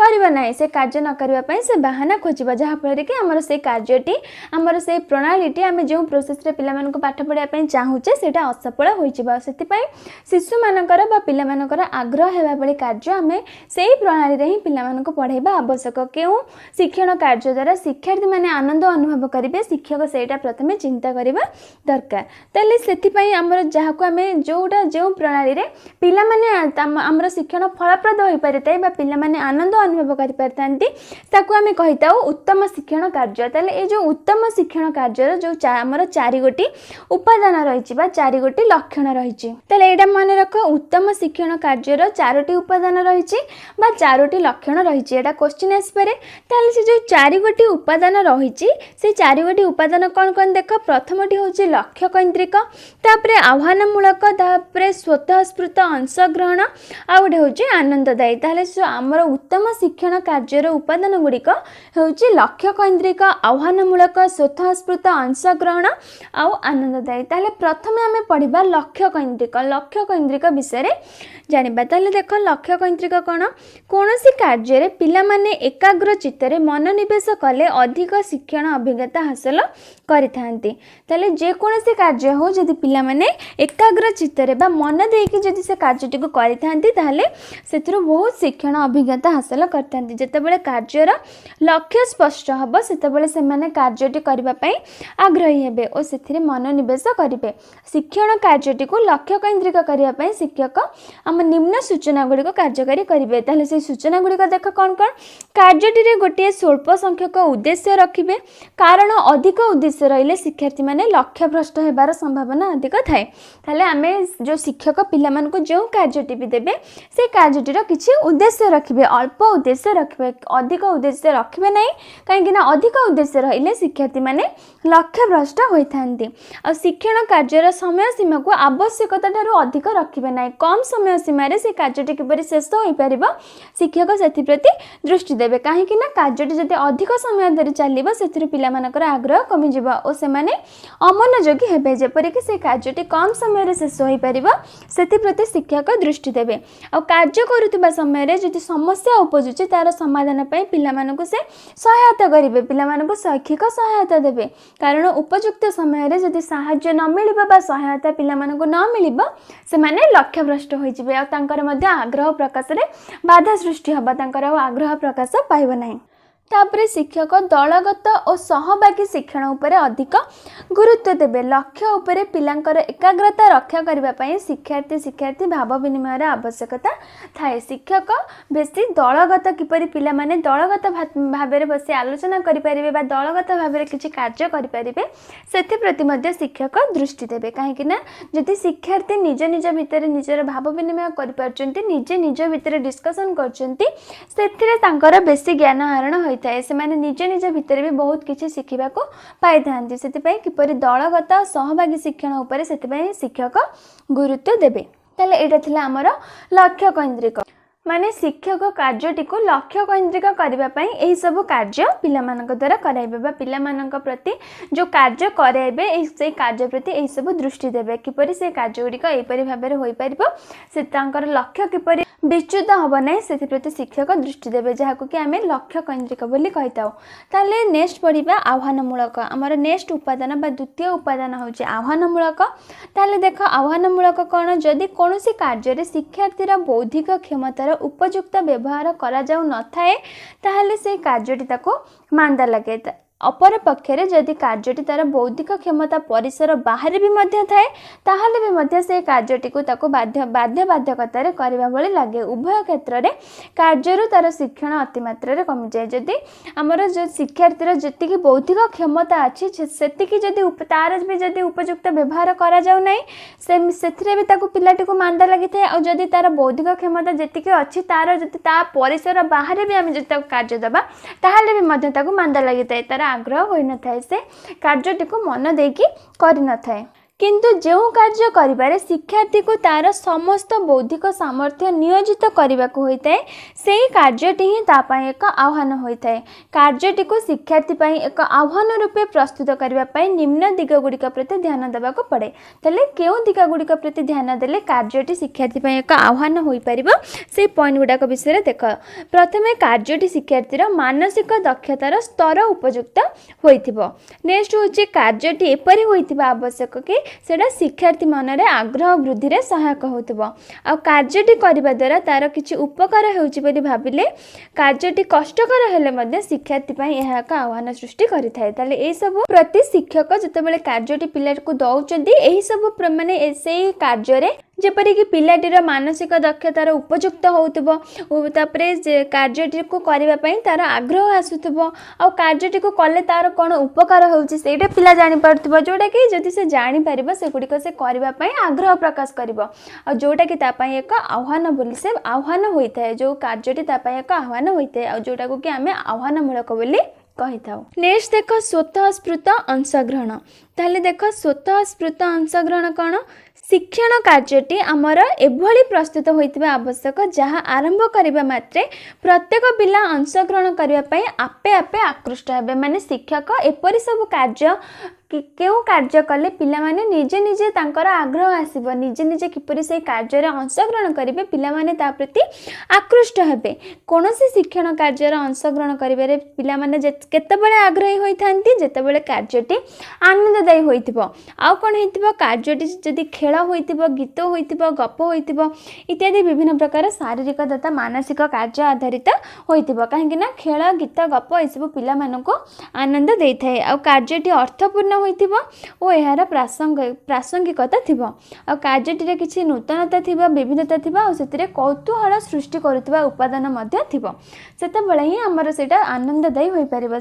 Speaker 1: କରିବ ନାହିଁ। ସେ କାର୍ଯ୍ୟ ନ କରିବା ପାଇଁ ସେ ବାହାନା ଖୋଜିବ, ଯାହାଫଳରେ କି ଆମର ସେଇ କାର୍ଯ୍ୟଟି, ଆମର ସେଇ ପ୍ରଣାଳୀଟି, ଆମେ ଯେଉଁ ପ୍ରୋସେସରେ ପିଲାମାନଙ୍କୁ ପାଠ ପଢ଼ାଇବା ପାଇଁ ଚାହୁଁଛେ, ସେଇଟା ଅସଫଳ ହୋଇଯିବ। ସେଥିପାଇଁ ଶିଶୁମାନଙ୍କର ବା ପିଲାମାନଙ୍କର ଆଗ୍ରହ ହେବା ଭଳି କାର୍ଯ୍ୟ ଆମେ ସେଇ ପ୍ରଣାଳୀରେ ହିଁ ପିଲାମାନଙ୍କୁ ପଢ଼ାଇବା ଆବଶ୍ୟକ। କେଉଁ ଶିକ୍ଷଣ କାର୍ଯ୍ୟ ଦ୍ୱାରା ଶିକ୍ଷାର୍ଥୀମାନେ ଆନନ୍ଦ ଅନୁଭବ କରିବେ, ଶିକ୍ଷକ ସେଇଟା ପ୍ରଥମେ ଚିନ୍ତା କରିବା ଦରକାର। ତାହେଲେ ସେଥିପାଇଁ ଆମର ଯାହାକୁ ଆମେ ଯେଉଁଟା ଯେଉଁ ପ୍ରଣାଳୀରେ ପିଲାମାନେ ଆମର ଶିକ୍ଷଣ ଫଳପ୍ରଦ ହୋଇପାରିଥାଏ ବା ପିଲାମାନେ ଆନନ୍ଦ ଅନୁଭବ କରିପାରିଥାନ୍ତି, ତାକୁ ଆମେ କହିଥାଉ ଉତ୍ତମ ଶିକ୍ଷଣ କାର୍ଯ୍ୟ। ତାହେଲେ ଏଇ ଯେଉଁ ଉତ୍ତମ ଶିକ୍ଷଣ କାର୍ଯ୍ୟର ଯେଉଁ ଆମର ଚାରିଗୋଟି ଉପାଦାନ ରହିଛି ବା ଚାରିଗୋଟି ଲକ୍ଷଣ ରହିଛି। ତାହେଲେ ଏଇଟା ମନେ ରଖ, ଉତ୍ତମ ଶିକ୍ଷଣ କାର୍ଯ୍ୟର ଚାରୋଟି ଉପାଦାନ ରହିଛି ବା ଚାରୋଟି ଲକ୍ଷଣ ରହିଛି। ଏଇଟା କୋଶ୍ଚିନ୍ ଆସିପାରେ। ତାହେଲେ ସେ ଯେଉଁ ଚାରିଗୋଟି ଉପାଦାନ ରହିଛି, ସେ ଚାରିଗୋଟି ଉପାଦାନ କ'ଣ କ'ଣ ଦେଖ। ପ୍ରଥମଟି ହେଉଛି ଲକ୍ଷ୍ୟ କୈନ୍ଦ୍ରିକ, ତାପରେ ଆହ୍ୱାନମୂଳକ, ତାପରେ ସ୍ୱତଃସ୍ଫୂର୍ତ୍ତ ଅଂଶଗ୍ରହଣ, ଆଉ ଗୋଟେ ହେଉଛି ଆନନ୍ଦଦାୟୀ। ତାହେଲେ ସେ ଆମର ଉତ୍ତମ ଶିକ୍ଷଣ କାର୍ଯ୍ୟର ଉପାଦାନ ଗୁଡ଼ିକ ହେଉଛି ଲକ୍ଷ୍ୟ କୈନ୍ଦ୍ରିକ, ଆହ୍ୱାନମୂଳକ, ସ୍ୱତଃସ୍ଫୂର୍ତ୍ତ ଅଂଶଗ୍ରହଣ ଆଉ ଆନନ୍ଦଦାୟୀ। ତାହେଲେ ପ୍ରଥମେ ଆମେ ପଢ଼ିବା ଲକ୍ଷ୍ୟ କୈନ୍ଦ୍ରିକ। ଲକ୍ଷ୍ୟ କୈନ୍ଦ୍ରିକ ବିଷୟରେ ଜାଣିବା। ତାହେଲେ ଦେଖ, ଲକ୍ଷ୍ୟ କୈନ୍ଦ୍ରିକ କ'ଣ? କୌଣସି କାର୍ଯ୍ୟରେ ପିଲାମାନେ ଏକାଗ୍ର ଚିତ୍ତରେ ମନୋନିବେଶ କଲେ ଅଧିକ ଶିକ୍ଷଣ ଅଭିଜ୍ଞତା ହାସଲ କରିଥାନ୍ତି। ତାହେଲେ ଯେକୌଣସି କାର୍ଯ୍ୟ ହେଉ, ଯଦି ପିଲାମାନେ ଏକାଗ୍ର ଚିତ୍ତରେ ବା ମନ ଦେଇକି ଯଦି ସେ କାର୍ଯ୍ୟଟିକୁ କରିଥାନ୍ତି, ତାହେଲେ ସେଥିରୁ ବହୁତ ଶିକ୍ଷଣ ଅଭିଜ୍ଞତା ହାସଲ କରିଥାନ୍ତି। ଯେତେବେଳେ କାର୍ଯ୍ୟର ଲକ୍ଷ୍ୟ ସ୍ପଷ୍ଟ ହେବ, ସେତେବେଳେ ସେମାନେ କାର୍ଯ୍ୟଟି କରିବା ପାଇଁ ଆଗ୍ରହୀ ହେବେ ଓ ସେଥିରେ ମନୋନିବେଶ କରିବେ। ଶିକ୍ଷଣ କାର୍ଯ୍ୟଟିକୁ ଲକ୍ଷ୍ୟ କୈନ୍ଦ୍ରିକ କରିବା ପାଇଁ ଶିକ୍ଷକ ଆମ ନିମ୍ନ ସୂଚନା ଗୁଡ଼ିକ କାର୍ଯ୍ୟକାରୀ କରିବେ। ତାହେଲେ ସେଇ ସୂଚନା ଗୁଡ଼ିକ ଦେଖ କ'ଣ କ'ଣ। କାର୍ଯ୍ୟଟିରେ ଗୋଟିଏ ସ୍ୱଳ୍ପ ସଂଖ୍ୟକ ଉଦ୍ଦେଶ୍ୟ ରଖିବେ, କାରଣ ଅଧିକ ଉଦ୍ଦେଶ୍ୟ ରହିଲେ ଶିକ୍ଷାର୍ଥୀମାନେ ଲକ୍ଷ୍ୟଭ୍ରଷ୍ଟ ହେବାର ସମ୍ଭାବନା ଅଧିକ ଥାଏ। ତାହେଲେ ଆମେ ଯେଉଁ ଶିକ୍ଷକ ପିଲାମାନଙ୍କୁ ଯେଉଁ କାର୍ଯ୍ୟଟି ବି ଦେବେ, ସେ କାର୍ଯ୍ୟଟିର କିଛି ଉଦ୍ଦେଶ୍ୟ ରଖିବେ, ଅଳ୍ପ ଉଦ୍ଦେଶ୍ୟ ରଖିବେ, ଅଧିକ ଉଦ୍ଦେଶ୍ୟ ରଖିବେ ନାହିଁ, କାହିଁକିନା ଅଧିକ ଉଦ୍ଦେଶ୍ୟ ରହିଲେ ଶିକ୍ଷାର୍ଥୀମାନେ ଲକ୍ଷ୍ୟଭ୍ରଷ୍ଟ ହୋଇଥାନ୍ତି। ଆଉ ଶିକ୍ଷଣ କାର୍ଯ୍ୟର ସମୟ ସୀମାକୁ ଆବଶ୍ୟକତା ଠାରୁ ଅଧିକ ରଖିବେ ନାହିଁ। କମ୍ ସମୟ ସୀମାରେ ସେ କାର୍ଯ୍ୟଟି କିପରି ଶେଷ ହୋଇପାରିବ, ଶିକ୍ଷକ ସେଥିପ୍ରତି ଦୃଷ୍ଟି ଦେବେ, କାହିଁକି ନା କାର୍ଯ୍ୟଟି ଯଦି ଅଧିକ ସମୟ ଧରି ଚାଲିବ, ସେଥିରୁ ପିଲାମାନଙ୍କର ଆଗ୍ରହ କମିଯିବ ଓ ସେମାନେ ଅମନୋଯୋଗୀ ହେବେ। ଯେପରିକି ସେ କାର୍ଯ୍ୟଟି କମ୍ ସମୟରେ ଶେଷ ହୋଇପାରିବ, ସେଥିପ୍ରତି ଶିକ୍ଷକ ଦୃଷ୍ଟି ଦେବେ। ଆଉ କାର୍ଯ୍ୟ କରୁଥିବା ସମୟରେ ଯଦି ସମସ୍ୟା ଉପୁଜୁଛି, ତା'ର ସମାଧାନ ପାଇଁ ପିଲାମାନଙ୍କୁ ସେ ସହାୟତା କରିବେ, ପିଲାମାନଙ୍କୁ ଶୈକ୍ଷିକ ସହାୟତା ଦେବେ। କାରଣ ଉପଯୁକ୍ତ ସମୟରେ ଯଦି ସାହାଯ୍ୟ ନ ମିଳିବ ବା ସହାୟତା ପିଲାମାନଙ୍କୁ ନ ମିଳିବ, ସେମାନେ ଲକ୍ଷ୍ୟଭ୍ରଷ୍ଟ ହୋଇଯିବେ ଆଉ ତାଙ୍କର ମଧ୍ୟ ଆଗ୍ରହ ପ୍ରକାଶରେ ବାଧା ସୃଷ୍ଟି ହେବ, ତାଙ୍କର ଆଉ ଆଗ୍ରହ ପ୍ରକାଶ ପାଇବ ନାହିଁ। ତାପରେ ଶିକ୍ଷକ ଦଳଗତ ଓ ସହଭାଗୀ ଶିକ୍ଷଣ ଉପରେ ଅଧିକ ଗୁରୁତ୍ୱ ଦେବେ। ଲକ୍ଷ୍ୟ ଉପରେ ପିଲାଙ୍କର ଏକାଗ୍ରତା ରକ୍ଷା କରିବା ପାଇଁ ଶିକ୍ଷାର୍ଥୀ ଶିକ୍ଷାର୍ଥୀ ଭାବ ବିନିମୟର ଆବଶ୍ୟକତା ଥାଏ। ଶିକ୍ଷକ ବେଶୀ ଦଳଗତ, କିପରି ପିଲାମାନେ ଦଳଗତ ଭାବରେ ବସି ଆଲୋଚନା କରିପାରିବେ ବା ଦଳଗତ ଭାବରେ କିଛି କାର୍ଯ୍ୟ କରିପାରିବେ, ସେଥିପ୍ରତି ମଧ୍ୟ ଶିକ୍ଷକ ଦୃଷ୍ଟି ଦେବେ। କାହିଁକି ନା ଯଦି ଶିକ୍ଷାର୍ଥୀ ନିଜ ନିଜ ଭିତରେ ନିଜର ଭାବ ବିନିମୟ କରିପାରୁଛନ୍ତି, ନିଜେ ନିଜ ଭିତରେ ଡିସ୍କସନ୍ କରୁଛନ୍ତି, ସେଥିରେ ତାଙ୍କର ବେଶୀ ଜ୍ଞାନ ଆହରଣ ହୋଇଥାଏ। ସେମାନେ ନିଜ ନିଜ ଭିତରେ ବି ବହୁତ କିଛି ଶିଖିବାକୁ ପାଇଥାନ୍ତି। ସେଥିପାଇଁ କିପରି ଦଳଗତ ସହଭାଗୀ ଶିକ୍ଷଣ ଉପରେ ସେଥିପାଇଁ ଶିକ୍ଷକ ଗୁରୁତ୍ୱ ଦେବେ। ତାହେଲେ ଏଇଟା ଥିଲା ଆମର ଲକ୍ଷ୍ୟ କୈନ୍ଦ୍ରିକ, ମାନେ ଶିକ୍ଷକ କାର୍ଯ୍ୟଟିକୁ ଲକ୍ଷ୍ୟ କୈନ୍ଦ୍ରିକ କରିବା ପାଇଁ ଏହିସବୁ କାର୍ଯ୍ୟ ପିଲାମାନଙ୍କ ଦ୍ୱାରା କରାଇବେ ବା ପିଲାମାନଙ୍କ ପ୍ରତି ଯେଉଁ କାର୍ଯ୍ୟ କରାଇବେ, ଏଇ ସେଇ କାର୍ଯ୍ୟ ପ୍ରତି ଏହିସବୁ ଦୃଷ୍ଟି ଦେବେ। କିପରି ସେ କାର୍ଯ୍ୟ ଗୁଡ଼ିକ ଏହିପରି ଭାବରେ ହୋଇପାରିବ, ସେ ତାଙ୍କର ଲକ୍ଷ୍ୟ କିପରି ବିଚ୍ୟୁତ ହେବ ନାହିଁ, ସେଥିପ୍ରତି ଶିକ୍ଷକ ଦୃଷ୍ଟି ଦେବେ, ଯାହାକୁ କି ଆମେ ଲକ୍ଷ୍ୟ କୈନ୍ଦ୍ରିକ ବୋଲି କହିଥାଉ। ତାହେଲେ ନେକ୍ସଟ ପଢ଼ିବା ଆହ୍ୱାନମୂଳକ। ଆମର ନେକ୍ସଟ ଉପାଦାନ ବା ଦ୍ୱିତୀୟ ଉପାଦାନ ହେଉଛି ଆହ୍ୱାନମୂଳକ। ତାହେଲେ ଦେଖ, ଆହ୍ୱାନମୂଳକ କ'ଣ? ଯଦି କୌଣସି କାର୍ଯ୍ୟରେ ଶିକ୍ଷାର୍ଥୀର ବୌଦ୍ଧିକ କ୍ଷମତାର ଉପଯୁକ୍ତ ବ୍ୟବହାର କରାଯାଉନଥାଏ, ତାହେଲେ ସେଇ କାର୍ଯ୍ୟଟି ତାକୁ ମାନ୍ଦା ଲାଗେ। ଅପରପକ୍ଷରେ ଯଦି କାର୍ଯ୍ୟଟି ତାର ବୌଦ୍ଧିକ କ୍ଷମତା ପରିସର ବାହାରେ ବି ମଧ୍ୟ ଥାଏ, ତାହେଲେ ବି ମଧ୍ୟ ସେ କାର୍ଯ୍ୟଟିକୁ ତାକୁ ବାଧ୍ୟ ବାଧ୍ୟକତାରେ କରିବା ଭଳି ଲାଗେ। ଉଭୟ କ୍ଷେତ୍ରରେ କାର୍ଯ୍ୟରୁ ତାର ଶିକ୍ଷଣ ଅତିମାତ୍ରାରେ କମିଯାଏ। ଯଦି ଆମର ଯେଉଁ ଶିକ୍ଷାର୍ଥୀର ଯେତିକି ବୌଦ୍ଧିକ କ୍ଷମତା ଅଛି, ସେତିକି ଯଦି ତାର ବି ଯଦି ଉପଯୁକ୍ତ ବ୍ୟବହାର କରାଯାଉ ନାହିଁ, ସେ ସେଥିରେ ବି ତାକୁ ପିଲାଟିକୁ ମାନ୍ଦା ଲାଗିଥାଏ। ଆଉ ଯଦି ତାର ବୌଦ୍ଧିକ କ୍ଷମତା ଯେତିକି ଅଛି, ତାର ଯଦି ତା ପରିସର ବାହାରେ ବି ଆମେ ଯଦି ତାକୁ କାର୍ଯ୍ୟ ଦେବା, ତାହେଲେ ବି ମଧ୍ୟ ତାକୁ ମାନ୍ଦା ଲାଗିଥାଏ, ତାର ଆଗ୍ରହ ହୋଇନଥାଏ, ସେ କାର୍ଯ୍ୟଟିକୁ ମନ ଦେଇକି କରିନଥାଏ। କିନ୍ତୁ ଯେଉଁ କାର୍ଯ୍ୟ କରିବାରେ ଶିକ୍ଷାର୍ଥୀକୁ ତାର ସମସ୍ତ ବୌଦ୍ଧିକ ସାମର୍ଥ୍ୟ ନିୟୋଜିତ କରିବାକୁ ହୋଇଥାଏ, ସେହି କାର୍ଯ୍ୟଟି ହିଁ ତା ପାଇଁ ଏକ ଆହ୍ୱାନ ହୋଇଥାଏ। କାର୍ଯ୍ୟଟିକୁ ଶିକ୍ଷାର୍ଥୀ ପାଇଁ ଏକ ଆହ୍ୱାନ ରୂପେ ପ୍ରସ୍ତୁତ କରିବା ପାଇଁ ନିମ୍ନ ଦିଗ ଗୁଡ଼ିକ ପ୍ରତି ଧ୍ୟାନ ଦେବାକୁ ପଡ଼େ। ତାହେଲେ କେଉଁ ଦିଗ ଗୁଡ଼ିକ ପ୍ରତି ଧ୍ୟାନ ଦେଲେ କାର୍ଯ୍ୟଟି ଶିକ୍ଷାର୍ଥୀ ପାଇଁ ଏକ ଆହ୍ୱାନ ହୋଇପାରିବ, ସେଇ ପଏଣ୍ଟ ଗୁଡ଼ାକ ବିଷୟରେ ଦେଖ। ପ୍ରଥମେ, କାର୍ଯ୍ୟଟି ଶିକ୍ଷାର୍ଥୀର ମାନସିକ ଦକ୍ଷତାର ସ୍ତର ଉପଯୁକ୍ତ ହୋଇଥିବ। ନେକ୍ସଟ ହେଉଛି, କାର୍ଯ୍ୟଟି ଏପରି ହୋଇଥିବା ଆବଶ୍ୟକ କି ସେଇଟା ଶିକ୍ଷାର୍ଥୀ ମନରେ ଆଗ୍ରହ ବୃଦ୍ଧିରେ ସହାୟକ ହେଉଥିବ। ଆଉ କାର୍ଯ୍ୟଟି କରିବା ଦ୍ୱାରା ତାର କିଛି ଉପକାର ହେଉଛି ବୋଲି ଭାବିଲେ, କାର୍ଯ୍ୟଟି କଷ୍ଟକର ହେଲେ ମଧ୍ୟ ଶିକ୍ଷାର୍ଥୀ ପାଇଁ ଏହା ଏକ ଆହ୍ୱାନ ସୃଷ୍ଟି କରିଥାଏ। ତାହେଲେ ଏଇସବୁ ପ୍ରତି ଶିକ୍ଷକ ଯେତେବେଳେ କାର୍ଯ୍ୟଟି ପିଲାକୁ ଦେଉଛନ୍ତି, ଏହିସବୁ ମାନେ ସେଇ କାର୍ଯ୍ୟରେ ଯେପରିକି ପିଲାଟିର ମାନସିକ ଦକ୍ଷତାର ଉପଯୁକ୍ତ ହେଉଥିବ, ତାପରେ କାର୍ଯ୍ୟଟିକୁ କରିବା ପାଇଁ ତାର ଆଗ୍ରହ ଆସୁଥିବ, ଆଉ କାର୍ଯ୍ୟଟିକୁ କଲେ ତାର କ'ଣ ଉପକାର ହେଉଛି ସେଇଟା ପିଲା ଜାଣିପାରୁଥିବ, ଯେଉଁଟାକି ଯଦି ସେ ଜାଣିପାରିବ, ସେଗୁଡ଼ିକ ସେ କରିବା ପାଇଁ ଆଗ୍ରହ ପ୍ରକାଶ କରିବ, ଆଉ ଯେଉଁଟାକି ତା ପାଇଁ ଏକ ଆହ୍ୱାନ ବୋଲି ସେ ଆହ୍ୱାନ ହୋଇଥାଏ, ଯେଉଁ କାର୍ଯ୍ୟଟି ତା ପାଇଁ ଏକ ଆହ୍ୱାନ ହୋଇଥାଏ, ଆଉ ଯେଉଁଟାକୁ କି ଆମେ ଆହ୍ୱାନମୂଳକ ବୋଲି କହିଥାଉ। ନେକ୍ସଟ ଦେଖ, ସ୍ୱତଃସ୍ଫୂର୍ତ୍ତ ଅଂଶଗ୍ରହଣ। ତାହେଲେ ଦେଖ, ସ୍ୱତଃସ୍ଫୂର୍ତ୍ତ ଅଂଶଗ୍ରହଣ କ'ଣ? ଶିକ୍ଷଣ କାର୍ଯ୍ୟଟି ଆମର ଏଭଳି ପ୍ରସ୍ତୁତ ହୋଇଥିବା ଆବଶ୍ୟକ, ଯାହା ଆରମ୍ଭ କରିବା ମାତ୍ରେ ପ୍ରତ୍ୟେକ ପିଲା ଅଂଶଗ୍ରହଣ କରିବା ପାଇଁ ଆପେ ଆପେ ଆକୃଷ୍ଟ ହେବେ। ମାନେ ଶିକ୍ଷକ ଏପରି ସବୁ କାର୍ଯ୍ୟ, କେଉଁ କାର୍ଯ୍ୟ କଲେ ପିଲାମାନେ ନିଜେ ନିଜେ ତାଙ୍କର ଆଗ୍ରହ ଆସିବ, ନିଜେ ନିଜେ କିପରି ସେଇ କାର୍ଯ୍ୟରେ ଅଂଶଗ୍ରହଣ କରିବେ, ପିଲାମାନେ ତା ପ୍ରତି ଆକୃଷ୍ଟ ହେବେ। କୌଣସି ଶିକ୍ଷଣ କାର୍ଯ୍ୟର ଅଂଶଗ୍ରହଣ କରିବାରେ ପିଲାମାନେ କେତେବେଳେ ଆଗ୍ରହୀ ହୋଇଥାନ୍ତି? ଯେତେବେଳେ କାର୍ଯ୍ୟଟି ଆନନ୍ଦଦାୟୀ ହୋଇଥିବ। ଆଉ କ'ଣ ହେଇଥିବ? କାର୍ଯ୍ୟଟି ଯଦି ଖେଳ ହୋଇଥିବ, ଗୀତ ହୋଇଥିବ, ଗପ ହୋଇଥିବ ଇତ୍ୟାଦି ବିଭିନ୍ନ ପ୍ରକାର ଶାରୀରିକ ତଥା ମାନସିକ କାର୍ଯ୍ୟ ଆଧାରିତ ହୋଇଥିବ। କାହିଁକି ନା ଖେଳ, ଗୀତ, ଗପ ଏସବୁ ପିଲାମାନଙ୍କୁ ଆନନ୍ଦ ଦେଇଥାଏ। ଆଉ କାର୍ଯ୍ୟଟି ଅର୍ଥପୂର୍ଣ୍ଣ ହୋଇଥିବ ଓ ଏହାର ପ୍ରାସଙ୍ଗିକତା ଥିବ। ଆଉ କାର୍ଯ୍ୟଟିରେ କିଛି ନୂତନତା ଥିବ, ବିବିଧତା ଥିବ, ଆଉ ସେଥିରେ କୌତୁହଳ ସୃଷ୍ଟି କରୁଥିବା ଉପାଦାନ ମଧ୍ୟ ଥିବ। ସେତେବେଳେ ହିଁ ଆମର ସେଇଟା ଆନନ୍ଦଦାୟୀ ହୋଇପାରିବ।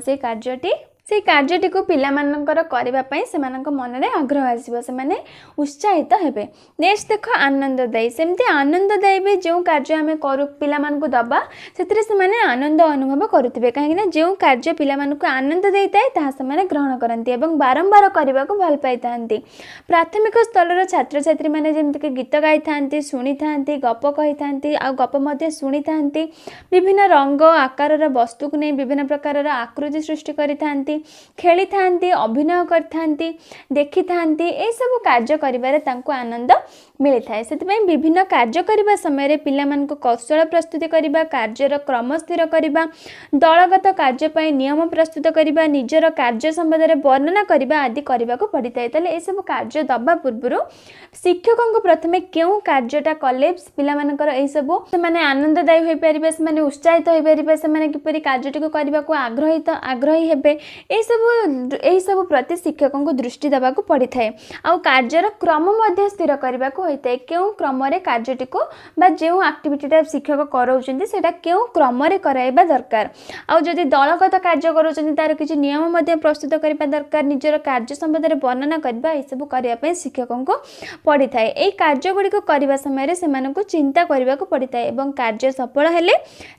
Speaker 1: ସେଇ କାର୍ଯ୍ୟଟିକୁ ପିଲାମାନଙ୍କର କରିବା ପାଇଁ ସେମାନଙ୍କ ମନରେ ଆଗ୍ରହ ଆସିବ, ସେମାନେ ଉତ୍ସାହିତ ହେବେ। ନେକ୍ସଟ ଦେଖ, ଆନନ୍ଦଦାୟୀ। ସେମିତି ଆନନ୍ଦଦାୟୀ ବି ଯେଉଁ କାର୍ଯ୍ୟ ଆମେ କରୁ, ପିଲାମାନଙ୍କୁ ଦେବା, ସେଥିରେ ସେମାନେ ଆନନ୍ଦ ଅନୁଭବ କରୁଥିବେ। କାହିଁକିନା ଯେଉଁ କାର୍ଯ୍ୟ ପିଲାମାନଙ୍କୁ ଆନନ୍ଦ ଦେଇଥାଏ, ତାହା ସେମାନେ ଗ୍ରହଣ କରନ୍ତି ଏବଂ ବାରମ୍ବାର କରିବାକୁ ଭଲ ପାଇଥାନ୍ତି। ପ୍ରାଥମିକ ସ୍ତରର ଛାତ୍ରଛାତ୍ରୀମାନେ ଯେମିତିକି ଗୀତ ଗାଇଥାନ୍ତି, ଶୁଣିଥାନ୍ତି, ଗପ କହିଥାନ୍ତି, ଆଉ ଗପ ମଧ୍ୟ ଶୁଣିଥାନ୍ତି, ବିଭିନ୍ନ ରଙ୍ଗ ଆକାରର ବସ୍ତୁକୁ ନେଇ ବିଭିନ୍ନ ପ୍ରକାରର ଆକୃତି ସୃଷ୍ଟି କରିଥାନ୍ତି, ଖେଳିଥାନ୍ତି, ଅଭିନୟ କରିଥାନ୍ତି, ଦେଖିଥାନ୍ତି, ଏସବୁ କାର୍ଯ୍ୟ କରିବାରେ ତାଙ୍କୁ ଆନନ୍ଦ ମିଳିଥାଏ। ସେଥିପାଇଁ ବିଭିନ୍ନ କାର୍ଯ୍ୟ କରିବା ସମୟରେ ପିଲାମାନଙ୍କୁ କୌଶଳ ପ୍ରସ୍ତୁତି କରିବା, କାର୍ଯ୍ୟର କ୍ରମ ସ୍ଥିର କରିବା, ଦଳଗତ କାର୍ଯ୍ୟ ପାଇଁ ନିୟମ ପ୍ରସ୍ତୁତ କରିବା, ନିଜର କାର୍ଯ୍ୟ ସମ୍ବନ୍ଧରେ ବର୍ଣ୍ଣନା କରିବା ଆଦି କରିବାକୁ ପଡ଼ିଥାଏ। ତାହେଲେ ଏସବୁ କାର୍ଯ୍ୟ ଦେବା ପୂର୍ବରୁ ଶିକ୍ଷକଙ୍କୁ ପ୍ରଥମେ କେଉଁ କାର୍ଯ୍ୟଟା କଲେ ପିଲାମାନଙ୍କର ଏହିସବୁ ସେମାନେ ଆନନ୍ଦଦାୟୀ ହୋଇପାରିବେ, ସେମାନେ ଉତ୍ସାହିତ ହୋଇପାରିବେ, ସେମାନେ କିପରି କାର୍ଯ୍ୟଟିକୁ କରିବାକୁ ଆଗ୍ରହୀ ହେବେ, ଏହିସବୁ ପ୍ରତି ଶିକ୍ଷକଙ୍କୁ ଦୃଷ୍ଟି ଦେବାକୁ ପଡ଼ିଥାଏ। ଆଉ କାର୍ଯ୍ୟର କ୍ରମ ମଧ୍ୟ ସ୍ଥିର କରିବାକୁ ହୋଇଥାଏ। କେଉଁ କ୍ରମରେ କାର୍ଯ୍ୟଟିକୁ ବା ଯେଉଁ ଆକ୍ଟିଭିଟିଟା ଶିକ୍ଷକ କରାଉଛନ୍ତି, ସେଇଟା କେଉଁ କ୍ରମରେ କରାଇବା ଦରକାର। ଆଉ ଯଦି ଦଳଗତ କାର୍ଯ୍ୟ କରାଉଛନ୍ତି, ତାର କିଛି ନିୟମ ମଧ୍ୟ ପ୍ରସ୍ତୁତ କରିବା ଦରକାର। ନିଜର କାର୍ଯ୍ୟ ସମ୍ବନ୍ଧରେ ବର୍ଣ୍ଣନା କରିବା, ଏସବୁ କରିବା ପାଇଁ ଶିକ୍ଷକଙ୍କୁ ପଡ଼ିଥାଏ। ଏହି କାର୍ଯ୍ୟ ଗୁଡ଼ିକ କରିବା ସମୟରେ ସେମାନଙ୍କୁ ଚିନ୍ତା କରିବାକୁ ପଡ଼ିଥାଏ ଏବଂ କାର୍ଯ୍ୟ ସଫଳ ହେଲେ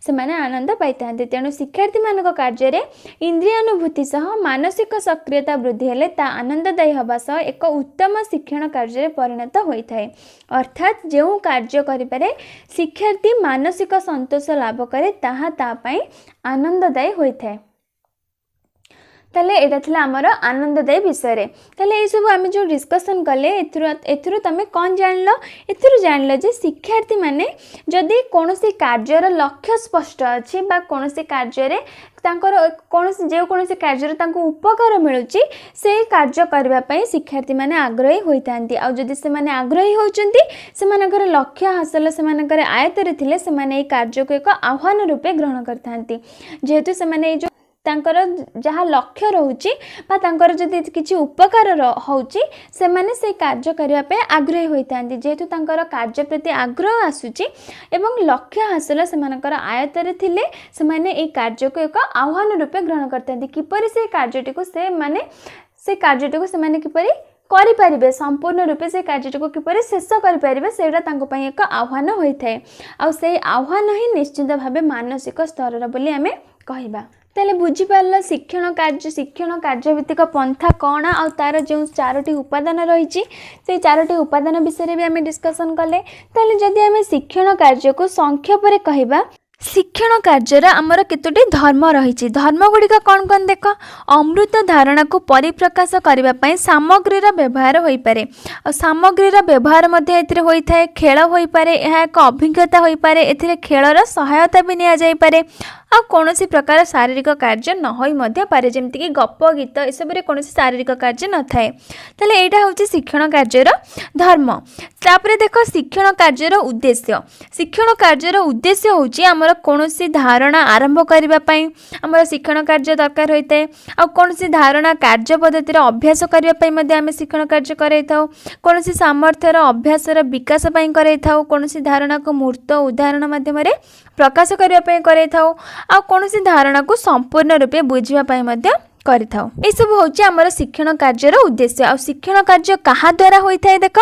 Speaker 1: ସେମାନେ ଆନନ୍ଦ ପାଇଥାନ୍ତି। ତେଣୁ ଶିକ୍ଷାର୍ଥୀମାନଙ୍କ କାର୍ଯ୍ୟରେ ଇନ୍ଦ୍ରିୟାନୁଭୂତି ସହ ମାନସିକ ସକ୍ରିୟତା ବୃଦ୍ଧି ହେଲେ ତା ଆନନ୍ଦଦାୟୀ ହେବା ସହ ଏକ ଉତ୍ତମ ଶିକ୍ଷଣ କାର୍ଯ୍ୟରେ ପରିଣତ ହୋଇଥାଏ। ଅର୍ଥାତ୍ ଯେଉଁ କାର୍ଯ୍ୟ କରିବାରେ ଶିକ୍ଷାର୍ଥୀ ମାନସିକ ସନ୍ତୋଷ ଲାଭ କରେ, ତାହା ତା ପାଇଁ ଆନନ୍ଦଦାୟୀ ହୋଇଥାଏ। ତାହେଲେ ଏଇଟା ଥିଲା ଆମର ଆନନ୍ଦଦାୟୀ ବିଷୟରେ। ତାହେଲେ ଏଇସବୁ ଆମେ ଯେଉଁ ଡିସ୍କସନ୍ କଲେ, ଏଥିରୁ ତୁମେ କ'ଣ ଜାଣିଲ? ଏଥିରୁ ଜାଣିଲ ଯେ ଶିକ୍ଷାର୍ଥୀମାନେ ଯଦି କୌଣସି କାର୍ଯ୍ୟର ଲକ୍ଷ୍ୟ ସ୍ପଷ୍ଟ ଅଛି ବା କୌଣସି କାର୍ଯ୍ୟରେ ତାଙ୍କର କୌଣସି ଯେକୌଣସି କାର୍ଯ୍ୟରେ ତାଙ୍କୁ ଉପକାର ମିଳୁଛି, ସେଇ କାର୍ଯ୍ୟ କରିବା ପାଇଁ ଶିକ୍ଷାର୍ଥୀମାନେ ଆଗ୍ରହୀ ହୋଇଥାନ୍ତି। ଆଉ ଯଦି ସେମାନେ ଆଗ୍ରହୀ ହେଉଛନ୍ତି, ସେମାନଙ୍କର ଲକ୍ଷ୍ୟ ହାସଲ ସେମାନଙ୍କର ଆୟତରେ ଥିଲେ, ସେମାନେ ଏଇ କାର୍ଯ୍ୟକୁ ଏକ ଆହ୍ୱାନ ରୂପେ ଗ୍ରହଣ କରିଥାନ୍ତି। ଯେହେତୁ ସେମାନେ ଏଇ ଯେଉଁ ତାଙ୍କର ଯାହା ଲକ୍ଷ୍ୟ ରହୁଛି ବା ତାଙ୍କର ଯଦି କିଛି ଉପକାର ହେଉଛି, ସେମାନେ ସେଇ କାର୍ଯ୍ୟ କରିବା ପାଇଁ ଆଗ୍ରହୀ ହୋଇଥାନ୍ତି। ଯେହେତୁ ତାଙ୍କର କାର୍ଯ୍ୟ ପ୍ରତି ଆଗ୍ରହ ଆସୁଛି ଏବଂ ଲକ୍ଷ୍ୟ ହାସଲ ସେମାନଙ୍କର ଆୟତରେ ଥିଲେ, ସେମାନେ ଏଇ କାର୍ଯ୍ୟକୁ ଏକ ଆହ୍ୱାନ ରୂପେ ଗ୍ରହଣ କରିଥାନ୍ତି। କିପରି ସେଇ କାର୍ଯ୍ୟଟିକୁ ସେମାନେ, ସେ କାର୍ଯ୍ୟଟିକୁ ସେମାନେ କିପରି କରିପାରିବେ, ସମ୍ପୂର୍ଣ୍ଣ ରୂପେ ସେ କାର୍ଯ୍ୟଟିକୁ କିପରି ଶେଷ କରିପାରିବେ, ସେଇଟା ତାଙ୍କ ପାଇଁ ଏକ ଆହ୍ୱାନ ହୋଇଥାଏ। ଆଉ ସେଇ ଆହ୍ୱାନ ହିଁ ନିଶ୍ଚିତ ଭାବେ ମାନସିକ ସ୍ତରର ବୋଲି ଆମେ କହିବା। ତାହେଲେ ବୁଝିପାରିଲ ଶିକ୍ଷଣ କାର୍ଯ୍ୟ, ଶିକ୍ଷଣ କାର୍ଯ୍ୟଭିତ୍ତିକ ପନ୍ଥା କ'ଣ, ଆଉ ତା'ର ଯେଉଁ ଚାରୋଟି ଉପାଦାନ ରହିଛି, ସେଇ ଚାରୋଟି ଉପାଦାନ ବିଷୟରେ ବି ଆମେ ଡିସ୍କସନ୍ କଲେ। ତାହେଲେ ଯଦି ଆମେ ଶିକ୍ଷଣ କାର୍ଯ୍ୟକୁ ସଂକ୍ଷେପରେ କହିବା, ଶିକ୍ଷଣ କାର୍ଯ୍ୟର ଆମର କେତୋଟି ଧର୍ମ ରହିଛି। ଧର୍ମ ଗୁଡ଼ିକ କ'ଣ କ'ଣ ଦେଖ। ଅମୃତ ଧାରଣାକୁ ପରିପ୍ରକାଶ କରିବା ପାଇଁ ସାମଗ୍ରୀର ବ୍ୟବହାର ହୋଇପାରେ, ଆଉ ସାମଗ୍ରୀର ବ୍ୟବହାର ମଧ୍ୟ ଏଥିରେ ହୋଇଥାଏ। ଖେଳ ହୋଇପାରେ, ଏହା ଏକ ଅଭିଜ୍ଞତା ହୋଇପାରେ, ଏଥିରେ ଖେଳର ସହାୟତା ବି ନିଆଯାଇପାରେ, ଆଉ କୌଣସି ପ୍ରକାର ଶାରୀରିକ କାର୍ଯ୍ୟ ନ ହୋଇ ମଧ୍ୟ ପାରେ, ଯେମିତିକି ଗପ, ଗୀତ ଏସବୁରେ କୌଣସି ଶାରୀରିକ କାର୍ଯ୍ୟ ନଥାଏ। ତାହେଲେ ଏଇଟା ହେଉଛି ଶିକ୍ଷଣ କାର୍ଯ୍ୟର ଧର୍ମ। ତାପରେ ଦେଖ ଶିକ୍ଷଣ କାର୍ଯ୍ୟର ଉଦ୍ଦେଶ୍ୟ। ଶିକ୍ଷଣ କାର୍ଯ୍ୟର ଉଦ୍ଦେଶ୍ୟ ହେଉଛି ଆମର କୌଣସି ଧାରଣା ଆରମ୍ଭ କରିବା ପାଇଁ ଆମର ଶିକ୍ଷଣ କାର୍ଯ୍ୟ ଦରକାର ହୋଇଥାଏ। ଆଉ କୌଣସି ଧାରଣା କାର୍ଯ୍ୟ ପଦ୍ଧତିର ଅଭ୍ୟାସ କରିବା ପାଇଁ ମଧ୍ୟ ଆମେ ଶିକ୍ଷଣ କାର୍ଯ୍ୟ କରାଇଥାଉ। କୌଣସି ସାମର୍ଥ୍ୟର ଅଭ୍ୟାସର ବିକାଶ ପାଇଁ କରାଇଥାଉ। କୌଣସି ଧାରଣାକୁ ମୂର୍ତ୍ତ ଉଦାହରଣ ମାଧ୍ୟମରେ ପ୍ରକାଶ କରିବା ପାଇଁ କରାଇଥାଉ। ଆଉ କୌଣସି ଧାରଣାକୁ ସମ୍ପୂର୍ଣ୍ଣ ରୂପେ ବୁଝିବା ପାଇଁ ମଧ୍ୟ କରିଥାଉ। ଏସବୁ ହେଉଛି ଆମର ଶିକ୍ଷଣ କାର୍ଯ୍ୟର ଉଦ୍ଦେଶ୍ୟ। ଆଉ ଶିକ୍ଷଣ କାର୍ଯ୍ୟ କାହା ଦ୍ୱାରା ହୋଇଥାଏ ଦେଖ।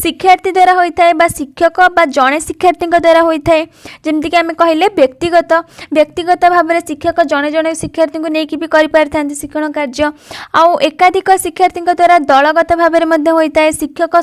Speaker 1: ଶିକ୍ଷାର୍ଥୀ ଦ୍ୱାରା ହୋଇଥାଏ ବା ଶିକ୍ଷକ ବା ଜଣେ ଶିକ୍ଷାର୍ଥୀଙ୍କ ଦ୍ୱାରା ହୋଇଥାଏ। ଯେମିତିକି ଆମେ କହିଲେ ବ୍ୟକ୍ତିଗତ ଭାବରେ ଶିକ୍ଷକ ଜଣେ ଜଣେ ଶିକ୍ଷାର୍ଥୀଙ୍କୁ ନେଇକି ବି କରିପାରିଥାନ୍ତି ଶିକ୍ଷଣ କାର୍ଯ୍ୟ। ଆଉ ଏକାଧିକ ଶିକ୍ଷାର୍ଥୀଙ୍କ ଦ୍ୱାରା ଦଳଗତ ଭାବରେ ମଧ୍ୟ ହୋଇଥାଏ। ଶିକ୍ଷକ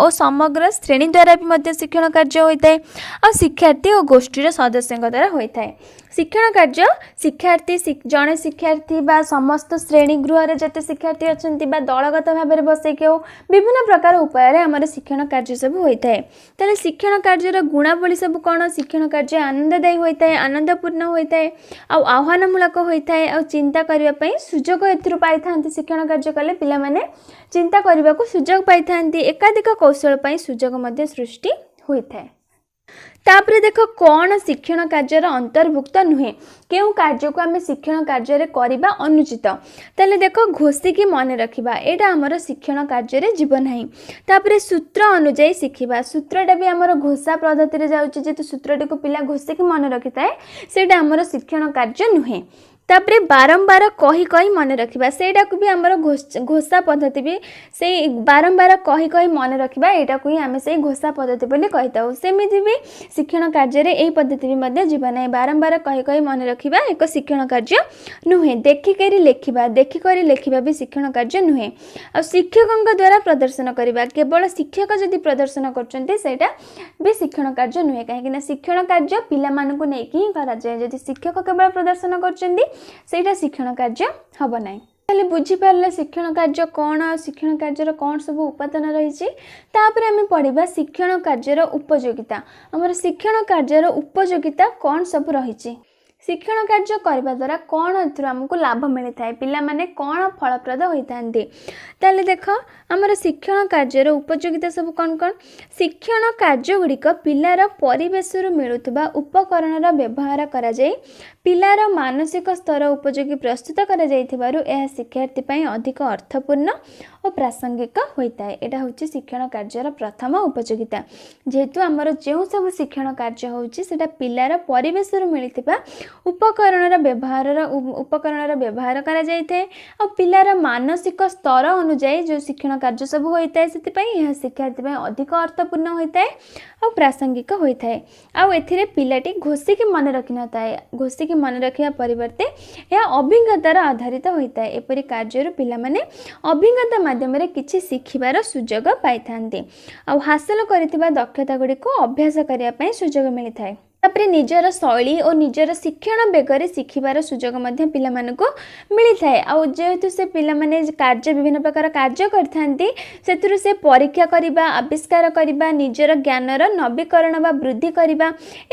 Speaker 1: ଓ ସମଗ୍ର ଶ୍ରେଣୀ ଦ୍ୱାରା ବି ମଧ୍ୟ ଶିକ୍ଷଣ କାର୍ଯ୍ୟ ହୋଇଥାଏ। ଆଉ ଶିକ୍ଷାର୍ଥୀ ଓ ଗୋଷ୍ଠୀର ସଦସ୍ୟଙ୍କ ଦ୍ୱାରା ହୋଇଥାଏ। ଶିକ୍ଷଣ କାର୍ଯ୍ୟ ଶିକ୍ଷାର୍ଥୀ, ଜଣେ ଶିକ୍ଷାର୍ଥୀ ବା ସମସ୍ତ ଶ୍ରେଣୀ ଗୃହରେ ଯେତେ ଶିକ୍ଷାର୍ଥୀ ଅଛନ୍ତି ବା ଦଳଗତ ଭାବରେ ବସେଇକି ହେଉ, ବିଭିନ୍ନ ପ୍ରକାର ଉପାୟରେ ଆମର ଶିକ୍ଷଣ କାର୍ଯ୍ୟ ସବୁ ହୋଇଥାଏ। ତାହେଲେ ଶିକ୍ଷଣ କାର୍ଯ୍ୟର ଗୁଣାବଳୀ ସବୁ କ'ଣ? ଶିକ୍ଷଣ କାର୍ଯ୍ୟ ଆନନ୍ଦଦାୟୀ ହୋଇଥାଏ, ଆନନ୍ଦପୂର୍ଣ୍ଣ ହୋଇଥାଏ, ଆଉ ଆହ୍ୱାନମୂଳକ ହୋଇଥାଏ, ଆଉ ଚିନ୍ତା କରିବା ପାଇଁ ସୁଯୋଗ ଏଥିରୁ ପାଇଥାନ୍ତି। ଶିକ୍ଷଣ କାର୍ଯ୍ୟ କଲେ ପିଲାମାନେ ଚିନ୍ତା କରିବାକୁ ସୁଯୋଗ ପାଇଥାନ୍ତି। ଏକାଧିକ କୌଶଳ ପାଇଁ ସୁଯୋଗ ମଧ୍ୟ ସୃଷ୍ଟି ହୋଇଥାଏ। ତାପରେ ଦେଖ କ'ଣ ଶିକ୍ଷଣ କାର୍ଯ୍ୟର ଅନ୍ତର୍ଭୁକ୍ତ ନୁହେଁ, କେଉଁ କାର୍ଯ୍ୟକୁ ଆମେ ଶିକ୍ଷଣ କାର୍ଯ୍ୟରେ କରିବା ଅନୁଚିତ। ତାହେଲେ ଦେଖ, ଘୋଷିକି ମନେ ରଖିବା, ଏଇଟା ଆମର ଶିକ୍ଷଣ କାର୍ଯ୍ୟରେ ଯିବ ନାହିଁ। ତାପରେ ସୂତ୍ର ଅନୁଯାୟୀ ଶିଖିବା, ସୂତ୍ରଟା ବି ଆମର ଘୋଷା ପଦ୍ଧତିରେ ଯାଉଛି। ଯେହେତୁ ସୂତ୍ରଟିକୁ ପିଲା ଘୋଷିକି ମନେ ରଖିଥାଏ, ସେଇଟା ଆମର ଶିକ୍ଷଣ କାର୍ଯ୍ୟ ନୁହେଁ। ତାପରେ ବାରମ୍ବାର କହି କହି ମନେ ରଖିବା, ସେଇଟାକୁ ବି ଆମର ଘୋଷା ପଦ୍ଧତି ବି ସେଇ ବାରମ୍ବାର କହି କହି ମନେ ରଖିବା, ଏଇଟାକୁ ହିଁ ଆମେ ସେଇ ଘୋଷା ପଦ୍ଧତି ବୋଲି କହିଥାଉ। ସେମିତି ବି ଶିକ୍ଷଣ କାର୍ଯ୍ୟରେ ଏଇ ପଦ୍ଧତି ବି ମଧ୍ୟ ଯିବ ନାହିଁ। ବାରମ୍ବାର କହି କହି ମନେ ରଖିବା ଏକ ଶିକ୍ଷଣ କାର୍ଯ୍ୟ ନୁହେଁ। ଦେଖିକରି ଲେଖିବା, ଦେଖିକରି ଲେଖିବା ବି ଶିକ୍ଷଣ କାର୍ଯ୍ୟ ନୁହେଁ। ଆଉ ଶିକ୍ଷକଙ୍କ ଦ୍ୱାରା ପ୍ରଦର୍ଶନ କରିବା, କେବଳ ଶିକ୍ଷକ ଯଦି ପ୍ରଦର୍ଶନ କରୁଛନ୍ତି, ସେଇଟା ବି ଶିକ୍ଷଣ କାର୍ଯ୍ୟ ନୁହେଁ। କାହିଁକିନା ଶିକ୍ଷଣ କାର୍ଯ୍ୟ ପିଲାମାନଙ୍କୁ ନେଇକି ହିଁ କରାଯାଏ। ଯଦି ଶିକ୍ଷକ କେବଳ ପ୍ରଦର୍ଶନ କରୁଛନ୍ତି, ସେଇଟା ଶିକ୍ଷଣ କାର୍ଯ୍ୟ ହେବ ନାହିଁ। ତାହେଲେ ବୁଝିପାରିଲେ ଶିକ୍ଷଣ କାର୍ଯ୍ୟ କ'ଣ ଆଉ ଶିକ୍ଷଣ କାର୍ଯ୍ୟର କ'ଣ ସବୁ ଉପାଦାନ ରହିଛି। ତାପରେ ଆମେ ପଢ଼ିବା ଶିକ୍ଷଣ କାର୍ଯ୍ୟର ଉପଯୋଗିତା। ଆମର ଶିକ୍ଷଣ କାର୍ଯ୍ୟର ଉପଯୋଗିତା କ'ଣ ସବୁ ରହିଛି, ଶିକ୍ଷଣ କାର୍ଯ୍ୟ କରିବା ଦ୍ୱାରା କ'ଣ ଏଥିରୁ ଆମକୁ ଲାଭ ମିଳିଥାଏ, ପିଲାମାନେ କ'ଣ ଫଳପ୍ରଦ ହୋଇଥାନ୍ତି। ତାହେଲେ ଦେଖ ଆମର ଶିକ୍ଷଣ କାର୍ଯ୍ୟର ଉପଯୋଗିତା ସବୁ କ'ଣ କ'ଣ। ଶିକ୍ଷଣ କାର୍ଯ୍ୟଗୁଡ଼ିକ ପିଲାର ପରିବେଶରୁ ମିଳୁଥିବା ଉପକରଣର ବ୍ୟବହାର କରାଯାଇ ପିଲାର ମାନସିକ ସ୍ତର ଉପଯୋଗୀ ପ୍ରସ୍ତୁତ କରାଯାଇଥିବାରୁ ଏହା ଶିକ୍ଷାର୍ଥୀ ପାଇଁ ଅଧିକ ଅର୍ଥପୂର୍ଣ୍ଣ ଓ ପ୍ରାସଙ୍ଗିକ ହୋଇଥାଏ। ଏଇଟା ହେଉଛି ଶିକ୍ଷଣ କାର୍ଯ୍ୟର ପ୍ରଥମ ଉପଯୋଗିତା। ଯେହେତୁ ଆମର ଯେଉଁ ସବୁ ଶିକ୍ଷଣ କାର୍ଯ୍ୟ ହେଉଛି, ସେଇଟା ପିଲାର ପରିବେଶରୁ ମିଳିଥିବା ଉପକରଣର ବ୍ୟବହାର କରାଯାଇଥାଏ, ଆଉ ପିଲାର ମାନସିକ ସ୍ତର ଅନୁଯାୟୀ ଯେଉଁ ଶିକ୍ଷଣ କାର୍ଯ୍ୟ ସବୁ ହୋଇଥାଏ, ସେଥିପାଇଁ ଏହା ଶିକ୍ଷାର୍ଥୀ ପାଇଁ ଅଧିକ ଅର୍ଥପୂର୍ଣ୍ଣ ହୋଇଥାଏ ଆଉ ପ୍ରାସଙ୍ଗିକ ହୋଇଥାଏ। ଆଉ ଏଥିରେ ପିଲାଟି ଘୋଷିକି ମନେ ରଖିନଥାଏ। ଘୋଷିକି ମନେ ରଖିବା ପରିବର୍ତ୍ତେ ଏହା ଅଭିଜ୍ଞତାର ଆଧାରିତ ହୋଇଥାଏ। ଏପରି କାର୍ଯ୍ୟରୁ ପିଲାମାନେ ଅଭିଜ୍ଞତା ମାଧ୍ୟମରେ କିଛି ଶିଖିବାର ସୁଯୋଗ ପାଇଥାନ୍ତି, ଆଉ ହାସଲ କରିଥିବା ଦକ୍ଷତା ଗୁଡ଼ିକୁ ଅଭ୍ୟାସ କରିବା ପାଇଁ ସୁଯୋଗ ମିଳିଥାଏ। ତାପରେ ନିଜର ଶୈଳୀ ଓ ନିଜର ଶିକ୍ଷଣ ବେଗରେ ଶିଖିବାର ସୁଯୋଗ ମଧ୍ୟ ପିଲାମାନଙ୍କୁ ମିଳିଥାଏ। ଆଉ ଯେହେତୁ ସେ ପିଲାମାନେ କାର୍ଯ୍ୟ, ବିଭିନ୍ନ ପ୍ରକାର କାର୍ଯ୍ୟ କରିଥାନ୍ତି, ସେଥିରୁ ସେ ପରୀକ୍ଷା କରିବା, ଆବିଷ୍କାର କରିବା, ନିଜର ଜ୍ଞାନର ନବୀକରଣ ବା ବୃଦ୍ଧି କରିବା,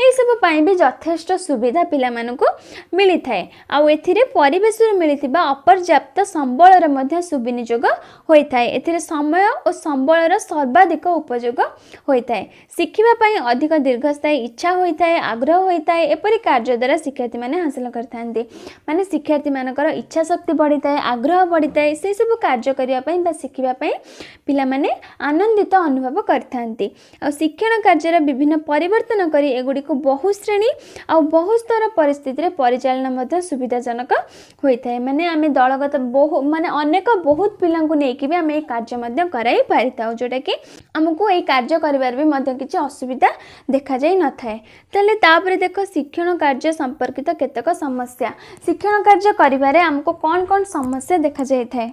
Speaker 1: ଏସବୁ ପାଇଁ ବି ଯଥେଷ୍ଟ ସୁବିଧା ପିଲାମାନଙ୍କୁ ମିଳିଥାଏ। ଆଉ ଏଥିରେ ପରିବେଶରୁ ମିଳିଥିବା ଅପର୍ଯ୍ୟାପ୍ତ ସମ୍ବଳର ମଧ୍ୟ ସୁବିନିଯୋଗ ହୋଇଥାଏ। ଏଥିରେ ସମୟ ଓ ସମ୍ବଳର ସର୍ବାଧିକ ଉପଯୋଗ ହୋଇଥାଏ। ଶିଖିବା ପାଇଁ ଅଧିକ ଦୀର୍ଘସ୍ଥାୟୀ ଇଚ୍ଛା ହୋଇଥାଏ। ହୋଇଥାଏ, ଆଗ୍ରହ ହୋଇଥାଏ। ଏପରି କାର୍ଯ୍ୟ ଦ୍ୱାରା ଶିକ୍ଷାର୍ଥୀମାନେ ହାସଲ କରିଥାନ୍ତି। ମାନେ ଶିକ୍ଷାର୍ଥୀମାନଙ୍କର ଇଚ୍ଛା ଶକ୍ତି ବଢ଼ିଥାଏ, ଆଗ୍ରହ ବଢ଼ିଥାଏ। ସେସବୁ କାର୍ଯ୍ୟ କରିବା ପାଇଁ ବା ଶିଖିବା ପାଇଁ ପିଲାମାନେ ଆନନ୍ଦିତ ଅନୁଭବ କରିଥାନ୍ତି। ଆଉ ଶିକ୍ଷଣ କାର୍ଯ୍ୟର ବିଭିନ୍ନ ପରିବର୍ତ୍ତନ କରି ଏଗୁଡ଼ିକୁ ବହୁ ଶ୍ରେଣୀ ଆଉ ବହୁ ସ୍ତର ପରିସ୍ଥିତିରେ ପରିଚାଳନା ମଧ୍ୟ ସୁବିଧାଜନକ ହୋଇଥାଏ। ମାନେ ଆମେ ଦଳଗତ ବହୁ, ମାନେ ଅନେକ ବହୁତ ପିଲାଙ୍କୁ ନେଇକି ବି ଆମେ ଏଇ କାର୍ଯ୍ୟ ମଧ୍ୟ କରାଇ ପାରିଥାଉ, ଯେଉଁଟାକି ଆମକୁ ଏଇ କାର୍ଯ୍ୟ କରିବାରେ ବି ମଧ୍ୟ କିଛି ଅସୁବିଧା ଦେଖାଯାଇ ନଥାଏ। ତାହେଲେ ତାପରେ ଦେଖ, ଶିକ୍ଷଣ କାର୍ଯ୍ୟ ସମ୍ପର୍କିତ କେତେକ ସମସ୍ୟା। ଶିକ୍ଷଣ କାର୍ଯ୍ୟ କରିବାରେ ଆମକୁ କ'ଣ କ'ଣ ସମସ୍ୟା ଦେଖାଯାଇଥାଏ?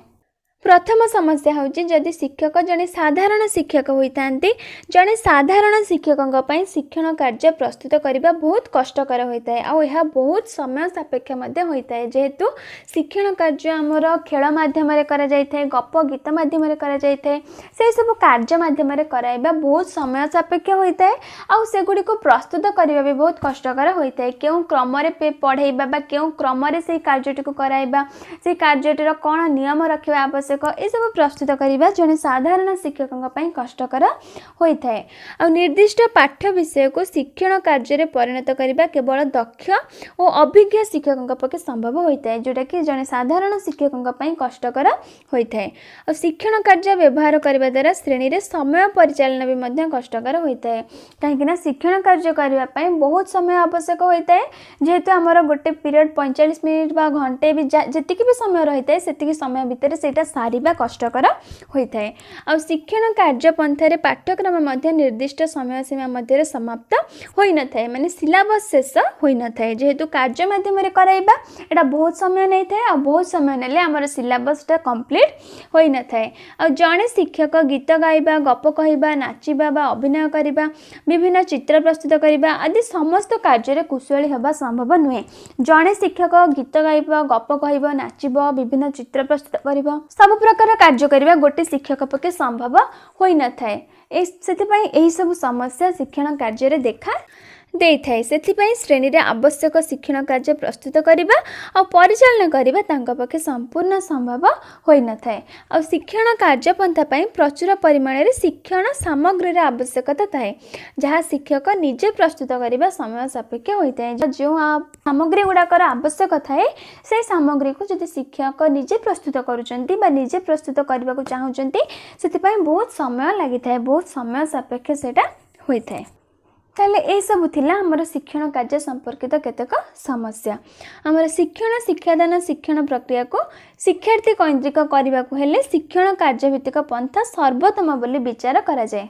Speaker 1: ପ୍ରଥମ ସମସ୍ୟା ହେଉଛି, ଯଦି ଶିକ୍ଷକ ଜଣେ ସାଧାରଣ ଶିକ୍ଷକ ହୋଇଥାନ୍ତି, ଜଣେ ସାଧାରଣ ଶିକ୍ଷକଙ୍କ ପାଇଁ ଶିକ୍ଷଣ କାର୍ଯ୍ୟ ପ୍ରସ୍ତୁତ କରିବା ବହୁତ କଷ୍ଟକର ହୋଇଥାଏ ଆଉ ଏହା ବହୁତ ସମୟ ସାପେକ୍ଷ ମଧ୍ୟ ହୋଇଥାଏ। ଯେହେତୁ ଶିକ୍ଷଣ କାର୍ଯ୍ୟ ଆମର ଖେଳ ମାଧ୍ୟମରେ କରାଯାଇଥାଏ, ଗପ ଗୀତ ମାଧ୍ୟମରେ କରାଯାଇଥାଏ, ସେସବୁ କାର୍ଯ୍ୟ ମାଧ୍ୟମରେ କରାଇବା ବହୁତ ସମୟ ସାପେକ୍ଷ ହୋଇଥାଏ ଆଉ ସେଗୁଡ଼ିକୁ ପ୍ରସ୍ତୁତ କରିବା ବି ବହୁତ କଷ୍ଟକର ହୋଇଥାଏ। କେଉଁ କ୍ରମରେ ପଢ଼େଇବା ବା କେଉଁ କ୍ରମରେ ସେଇ କାର୍ଯ୍ୟଟିକୁ କରାଇବା, ସେଇ କାର୍ଯ୍ୟଟିର କ'ଣ ନିୟମ ରଖିବା ଆବଶ୍ୟକ, ଏସବୁ ପ୍ରସ୍ତୁତ କରିବା ଜଣେ ସାଧାରଣ ଶିକ୍ଷକଙ୍କ ପାଇଁ କଷ୍ଟକର ହୋଇଥାଏ। ଆଉ ନିର୍ଦ୍ଦିଷ୍ଟ ପାଠ୍ୟ ବିଷୟକୁ ଶିକ୍ଷଣ କାର୍ଯ୍ୟରେ ପରିଣତ କରିବା କେବଳ ଦକ୍ଷ ଓ ଅଭିଜ୍ଞ ଶିକ୍ଷକଙ୍କ ପକ୍ଷେ ସମ୍ଭବ ହୋଇଥାଏ, ଯେଉଁଟାକି ଜଣେ ସାଧାରଣ ଶିକ୍ଷକଙ୍କ ପାଇଁ କଷ୍ଟକର ହୋଇଥାଏ। ଆଉ ଶିକ୍ଷଣ କାର୍ଯ୍ୟ ବ୍ୟବହାର କରିବା ଦ୍ୱାରା ଶ୍ରେଣୀରେ ସମୟ ପରିଚାଳନା ବି ମଧ୍ୟ କଷ୍ଟକର ହୋଇଥାଏ, କାହିଁକିନା ଶିକ୍ଷଣ କାର୍ଯ୍ୟ କରିବା ପାଇଁ ବହୁତ ସମୟ ଆବଶ୍ୟକ ହୋଇଥାଏ। ଯେହେତୁ ଆମର ଗୋଟେ ପିରିୟଡ଼ 45 ମିନିଟ୍ ବା ଘଣ୍ଟେ ବି ଯେତିକି ବି ସମୟ ରହିଥାଏ, ସେତିକି ସମୟ ଭିତରେ ସେଇଟା ସାରିବା କଷ୍ଟକର ହୋଇଥାଏ। ଆଉ ଶିକ୍ଷଣ କାର୍ଯ୍ୟ ପନ୍ଥାରେ ପାଠ୍ୟକ୍ରମ ମଧ୍ୟ ନିର୍ଦ୍ଦିଷ୍ଟ ସମୟ ସୀମା ମଧ୍ୟରେ ସମାପ୍ତ ହୋଇନଥାଏ, ମାନେ ସିଲାବସ୍ ଶେଷ ହୋଇନଥାଏ। ଯେହେତୁ କାର୍ଯ୍ୟ ମାଧ୍ୟମରେ କରାଇବା ଏଇଟା ବହୁତ ସମୟ ନେଇଥାଏ ଆଉ ବହୁତ ସମୟ ନେଲେ ଆମର ସିଲାବସ୍ଟା କମ୍ପ୍ଲିଟ୍ ହୋଇନଥାଏ। ଆଉ ଜଣେ ଶିକ୍ଷକ ଗୀତ ଗାଇବା, ଗପ କହିବା, ନାଚିବା ବା ଅଭିନୟ କରିବା, ବିଭିନ୍ନ ଚିତ୍ର ପ୍ରସ୍ତୁତ କରିବା ଆଦି ସମସ୍ତ କାର୍ଯ୍ୟରେ କୁଶଳୀ ହେବା ସମ୍ଭବ ନୁହେଁ। ଜଣେ ଶିକ୍ଷକ ଗୀତ ଗାଇବ, ଗପ କହିବ, ନାଚିବ, ବିଭିନ୍ନ ଚିତ୍ର ପ୍ରସ୍ତୁତ କରିବ, ସବୁ ପ୍ରକାର କାର୍ଯ୍ୟ କରିବା ଗୋଟେ ଶିକ୍ଷକ ପକ୍ଷେ ସମ୍ଭବ ହୋଇନଥାଏ। ସେଥିପାଇଁ ଏହିସବୁ ସମସ୍ୟା ଶିକ୍ଷଣ କାର୍ଯ୍ୟରେ ଦେଖା ଦେଇଥାଏ। ସେଥିପାଇଁ ଶ୍ରେଣୀରେ ଆବଶ୍ୟକ ଶିକ୍ଷଣ କାର୍ଯ୍ୟ ପ୍ରସ୍ତୁତ କରିବା ଆଉ ପରିଚାଳନା କରିବା ତାଙ୍କ ପକ୍ଷେ ସମ୍ପୂର୍ଣ୍ଣ ସମ୍ଭବ ହୋଇନଥାଏ। ଆଉ ଶିକ୍ଷଣ କାର୍ଯ୍ୟପନ୍ଥା ପାଇଁ ପ୍ରଚୁର ପରିମାଣରେ ଶିକ୍ଷଣ ସାମଗ୍ରୀର ଆବଶ୍ୟକତା ଥାଏ, ଯାହା ଶିକ୍ଷକ ନିଜେ ପ୍ରସ୍ତୁତ କରିବା ସମୟ ସାପେକ୍ଷ ହୋଇଥାଏ। ଯେଉଁ ସାମଗ୍ରୀ ଗୁଡ଼ାକର ଆବଶ୍ୟକ ଥାଏ, ସେ ସାମଗ୍ରୀକୁ ଯଦି ଶିକ୍ଷକ ନିଜେ ପ୍ରସ୍ତୁତ କରୁଛନ୍ତି ବା ନିଜେ ପ୍ରସ୍ତୁତ କରିବାକୁ ଚାହୁଁଛନ୍ତି, ସେଥିପାଇଁ ବହୁତ ସମୟ ଲାଗିଥାଏ, ବହୁତ ସମୟ ସାପେକ୍ଷ ସେଇଟା ହୋଇଥାଏ। ତାହେଲେ ଏସବୁ ଥିଲା ଆମର ଶିକ୍ଷଣ କାର୍ଯ୍ୟ ସମ୍ପର୍କିତ କେତେକ ସମସ୍ୟା। ଆମର ଶିକ୍ଷଣ ଶିକ୍ଷାଦାନ ଶିକ୍ଷଣ ପ୍ରକ୍ରିୟାକୁ ଶିକ୍ଷାର୍ଥୀ କୈନ୍ଦ୍ରିକ କରିବାକୁ ହେଲେ ଶିକ୍ଷଣ କାର୍ଯ୍ୟଭିତ୍ତିକ ପନ୍ଥା ସର୍ବୋତ୍ତମ ବୋଲି ବିଚାର କରାଯାଏ।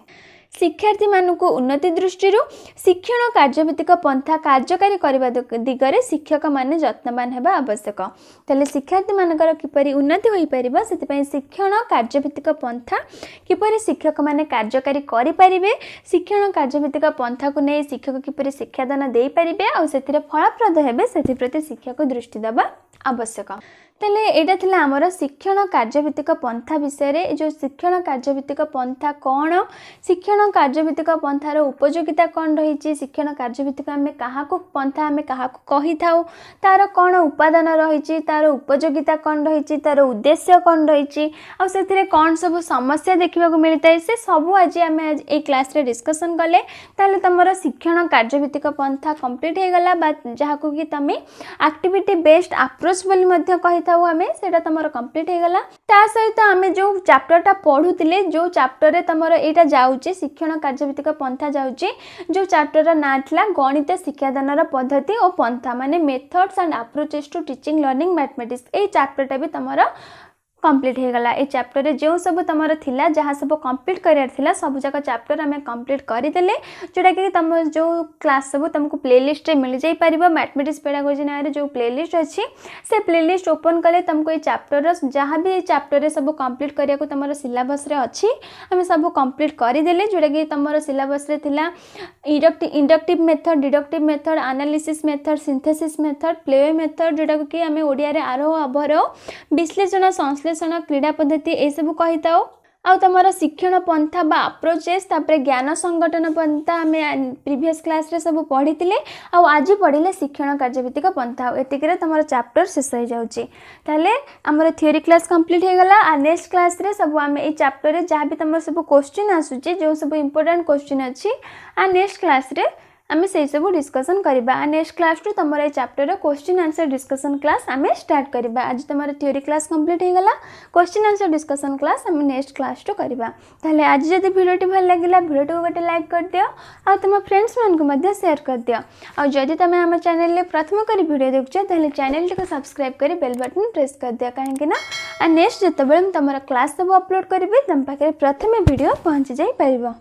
Speaker 1: ଶିକ୍ଷାର୍ଥୀମାନଙ୍କୁ ଉନ୍ନତି ଦୃଷ୍ଟିରୁ ଶିକ୍ଷଣ କାର୍ଯ୍ୟଭିତ୍ତିକ ପନ୍ଥା କାର୍ଯ୍ୟକାରୀ କରିବା ଦିଗରେ ଶିକ୍ଷକମାନେ ଯତ୍ନବାନ ହେବା ଆବଶ୍ୟକ। ତାହେଲେ ଶିକ୍ଷାର୍ଥୀମାନଙ୍କର କିପରି ଉନ୍ନତି ହୋଇପାରିବ, ସେଥିପାଇଁ ଶିକ୍ଷଣ କାର୍ଯ୍ୟଭିତ୍ତିକ ପନ୍ଥା କିପରି ଶିକ୍ଷକମାନେ କାର୍ଯ୍ୟକାରୀ କରିପାରିବେ, ଶିକ୍ଷଣ କାର୍ଯ୍ୟଭିତ୍ତିକ ପନ୍ଥାକୁ ନେଇ ଶିକ୍ଷକ କିପରି ଶିକ୍ଷାଦାନ ଦେଇପାରିବେ ଆଉ ସେଥିରେ ଫଳପ୍ରଦ ହେବେ, ସେଥିପ୍ରତି ଶିକ୍ଷକ ଦୃଷ୍ଟି ଦେବା ଆବଶ୍ୟକ। ତାହେଲେ ଏଇଟା ଥିଲା ଆମର ଶିକ୍ଷଣ କାର୍ଯ୍ୟଭିତ୍ତିକ ପନ୍ଥା ବିଷୟରେ। ଏ ଯେଉଁ ଶିକ୍ଷଣ କାର୍ଯ୍ୟଭିତ୍ତିକ ପନ୍ଥା କ'ଣ, ଶିକ୍ଷଣ କାର୍ଯ୍ୟଭିତ୍ତିକ ପନ୍ଥାର ଉପଯୋଗିତା କ'ଣ ରହିଛି, ଶିକ୍ଷଣ କାର୍ଯ୍ୟଭିତ୍ତିକ ଆମେ କାହାକୁ ପନ୍ଥା ଆମେ କାହାକୁ କହିଥାଉ, ତାର କ'ଣ ଉପାଦାନ ରହିଛି, ତାର ଉପଯୋଗିତା କ'ଣ ରହିଛି, ତାର ଉଦ୍ଦେଶ୍ୟ କ'ଣ ରହିଛି ଆଉ ସେଥିରେ କ'ଣ ସବୁ ସମସ୍ୟା ଦେଖିବାକୁ ମିଳିଥାଏ, ସେ ସବୁ ଆଜି ଆମେ ଏଇ କ୍ଲାସ୍ରେ ଡିସ୍କସନ୍ କଲେ। ତାହେଲେ ତୁମର ଶିକ୍ଷଣ କାର୍ଯ୍ୟଭିତ୍ତିକ ପନ୍ଥା କମ୍ପ୍ଲିଟ୍ ହେଇଗଲା, ବା ଯାହାକୁ କି ତୁମେ ଆକ୍ଟିଭିଟି ବେସ୍ଡ ଆପ୍ରୋଚ୍ ବୋଲି ମଧ୍ୟ କହିଥାଉ ଆମେ, ସେଇଟା ତୁମର କମ୍ପ୍ଲିଟ୍ ହେଇଗଲା। ତା ସହିତ ଆମେ ଯେଉଁ ଚାପ୍ଟରଟା ପଢ଼ୁଥିଲେ, ଯେଉଁ ଚାପ୍ଟରରେ ତୁମର ଏଇଟା ଯାଉଛି, ଶିକ୍ଷଣ କାର୍ଯ୍ୟଭିତ୍ତିକ ପନ୍ଥା ଯାଉଛି, ଯେଉଁ ଚାପ୍ଟରର ନାଁ ଥିଲା ଗଣିତ ଶିକ୍ଷାଦାନର ପଦ୍ଧତି ଓ ପନ୍ଥା, ମାନେ methods and approaches to teaching learning mathematics, ଏଇ ଚାପ୍ଟରଟା ବି ତୁମର କମ୍ପ୍ଲିଟ୍ ହେଇଗଲା। ଏଇ ଚାପ୍ଟରରେ ଯେଉଁ ସବୁ ତୁମର ଥିଲା, ଯାହା ସବୁ କମ୍ପ୍ଲିଟ୍ କରିବାର ଥିଲା, ସବୁଯାକ ଚାପ୍ଟର ଆମେ କମ୍ପ୍ଲିଟ୍ କରିଦେଲେ, ଯେଉଁଟାକି ତୁମ ଯେଉଁ କ୍ଲାସ୍ ସବୁ ତୁମକୁ ପ୍ଲେଲିଷ୍ଟରେ ମିଳିଯାଇପାରିବ। ମ୍ୟାଥମେଟିକ୍ସ ପେଡ଼ାଗୋଜି ନାଁରେ ଯେଉଁ ପ୍ଲେଲିଷ୍ଟ ଅଛି, ସେ ପ୍ଲେଲିଷ୍ଟ ଓପନ୍ କଲେ ତୁମକୁ ଏଇ ଚାପ୍ଟରର ଯାହା ବି ଏଇ ଚାପ୍ଟରରେ ସବୁ କମ୍ପ୍ଲିଟ୍ କରିବାକୁ ତୁମର ସିଲାବସ୍ରେ ଅଛି, ଆମେ ସବୁ କମ୍ପ୍ଲିଟ୍ କରିଦେଲେ। ଯେଉଁଟାକି ତୁମର ସିଲାବସ୍ରେ ଥିଲା inductive method, deductive method, analysis method, synthesis method, play method, ଯେଉଁଟାକୁ କି ଆମେ ଓଡ଼ିଆରେ ଆରୋହ ଅବରୋହ, ବିଶ୍ଳେଷଣ ସଂଶ୍ଳେଷଣ, କ୍ରୀଡ଼ା ପଦ୍ଧତି ଏସବୁ କହିଥାଉ। ଆଉ ତୁମର ଶିକ୍ଷଣ ପନ୍ଥା ବା ଆପ୍ରୋଚେସ୍, ତାପରେ ଜ୍ଞାନ ସଂଗଠନ ପନ୍ଥା ଆମେ ପ୍ରିଭିୟସ୍ କ୍ଲାସ୍ରେ ସବୁ ପଢ଼ିଥିଲେ ଆଉ ଆଜି ପଢ଼ିଲେ ଶିକ୍ଷଣ କାର୍ଯ୍ୟଭିତ୍ତିକ ପନ୍ଥା। ଆଉ ଏତିକିରେ ତୁମର ଚାପ୍ଟର ଶେଷ ହେଇଯାଉଛି। ତାହେଲେ ଆମର ଥିଓରି କ୍ଲାସ୍ କମ୍ପ୍ଲିଟ୍ ହେଇଗଲା। ଆଉ ନେକ୍ସଟ କ୍ଲାସ୍ରେ ସବୁ ଆମେ ଏଇ ଚାପ୍ଟରରେ ଯାହା ବି ତୁମର ସବୁ କୋଶ୍ଚିନ୍ ଆସୁଛି, ଯେଉଁ ସବୁ ଇମ୍ପୋର୍ଟାଣ୍ଟ କୋଶ୍ଚିନ୍ ଅଛି, ଆଉ ନେକ୍ସଟ କ୍ଲାସ୍ରେ ଆମେ ସେଇ ସବୁ ଡିସ୍କସନ୍ କରିବା। ଆଉ ନେକ୍ସଟ କ୍ଲାସ୍ଠୁ ତୁମର ଏଇ ଚାପ୍ଟରର କ୍ୱେଶ୍ଚିନ୍ ଆନ୍ସର୍ ଡିସ୍କସନ୍ କ୍ଲାସ୍ ଆମେ ଷ୍ଟାର୍ଟ କରିବା। ଆଜି ତୁମର ଥିଓରି କ୍ଲାସ୍ କମ୍ପ୍ଲିଟ୍ ହେଇଗଲା। କ୍ୱେଶ୍ଚିନ୍ ଆନ୍ସର୍ ଡିସ୍କସନ୍ କ୍ଲାସ୍ ଆମେ ନେକ୍ସଟ କ୍ଲାସ୍ଠୁ କରିବା। ତାହେଲେ ଆଜି ଯଦି ଭିଡ଼ିଓଟି ଭଲ ଲାଗିଲା, ଭିଡ଼ିଓଟିକୁ ଗୋଟେ ଲାଇକ୍ କରିଦିଅ ଆଉ ତୁମ ଫ୍ରେଣ୍ଡସ୍ମାନଙ୍କୁ ମଧ୍ୟ ସେୟାର କରିଦିଅ। ଆଉ ଯଦି ତୁମେ ଆମ ଚ୍ୟାନେଲରେ ପ୍ରଥମ କରି ଭିଡ଼ିଓ ଦେଖୁଛ, ତାହେଲେ ଚ୍ୟାନେଲଟିକୁ ସବସ୍କ୍ରାଇବ୍ କରି ବେଲ୍ ବଟନ୍ ପ୍ରେସ୍ କରିଦିଅ, କାହିଁକି ନା ଆଉ ନେକ୍ସଟ ଯେତେବେଳେ ମୁଁ ତୁମର କ୍ଲାସ୍ ସବୁ ଅପଲୋଡ଼ କରିବି, ତୁମ ପାଖରେ ପ୍ରଥମେ ଭିଡ଼ିଓ ପହଞ୍ଚି ଯାଇପାରିବ।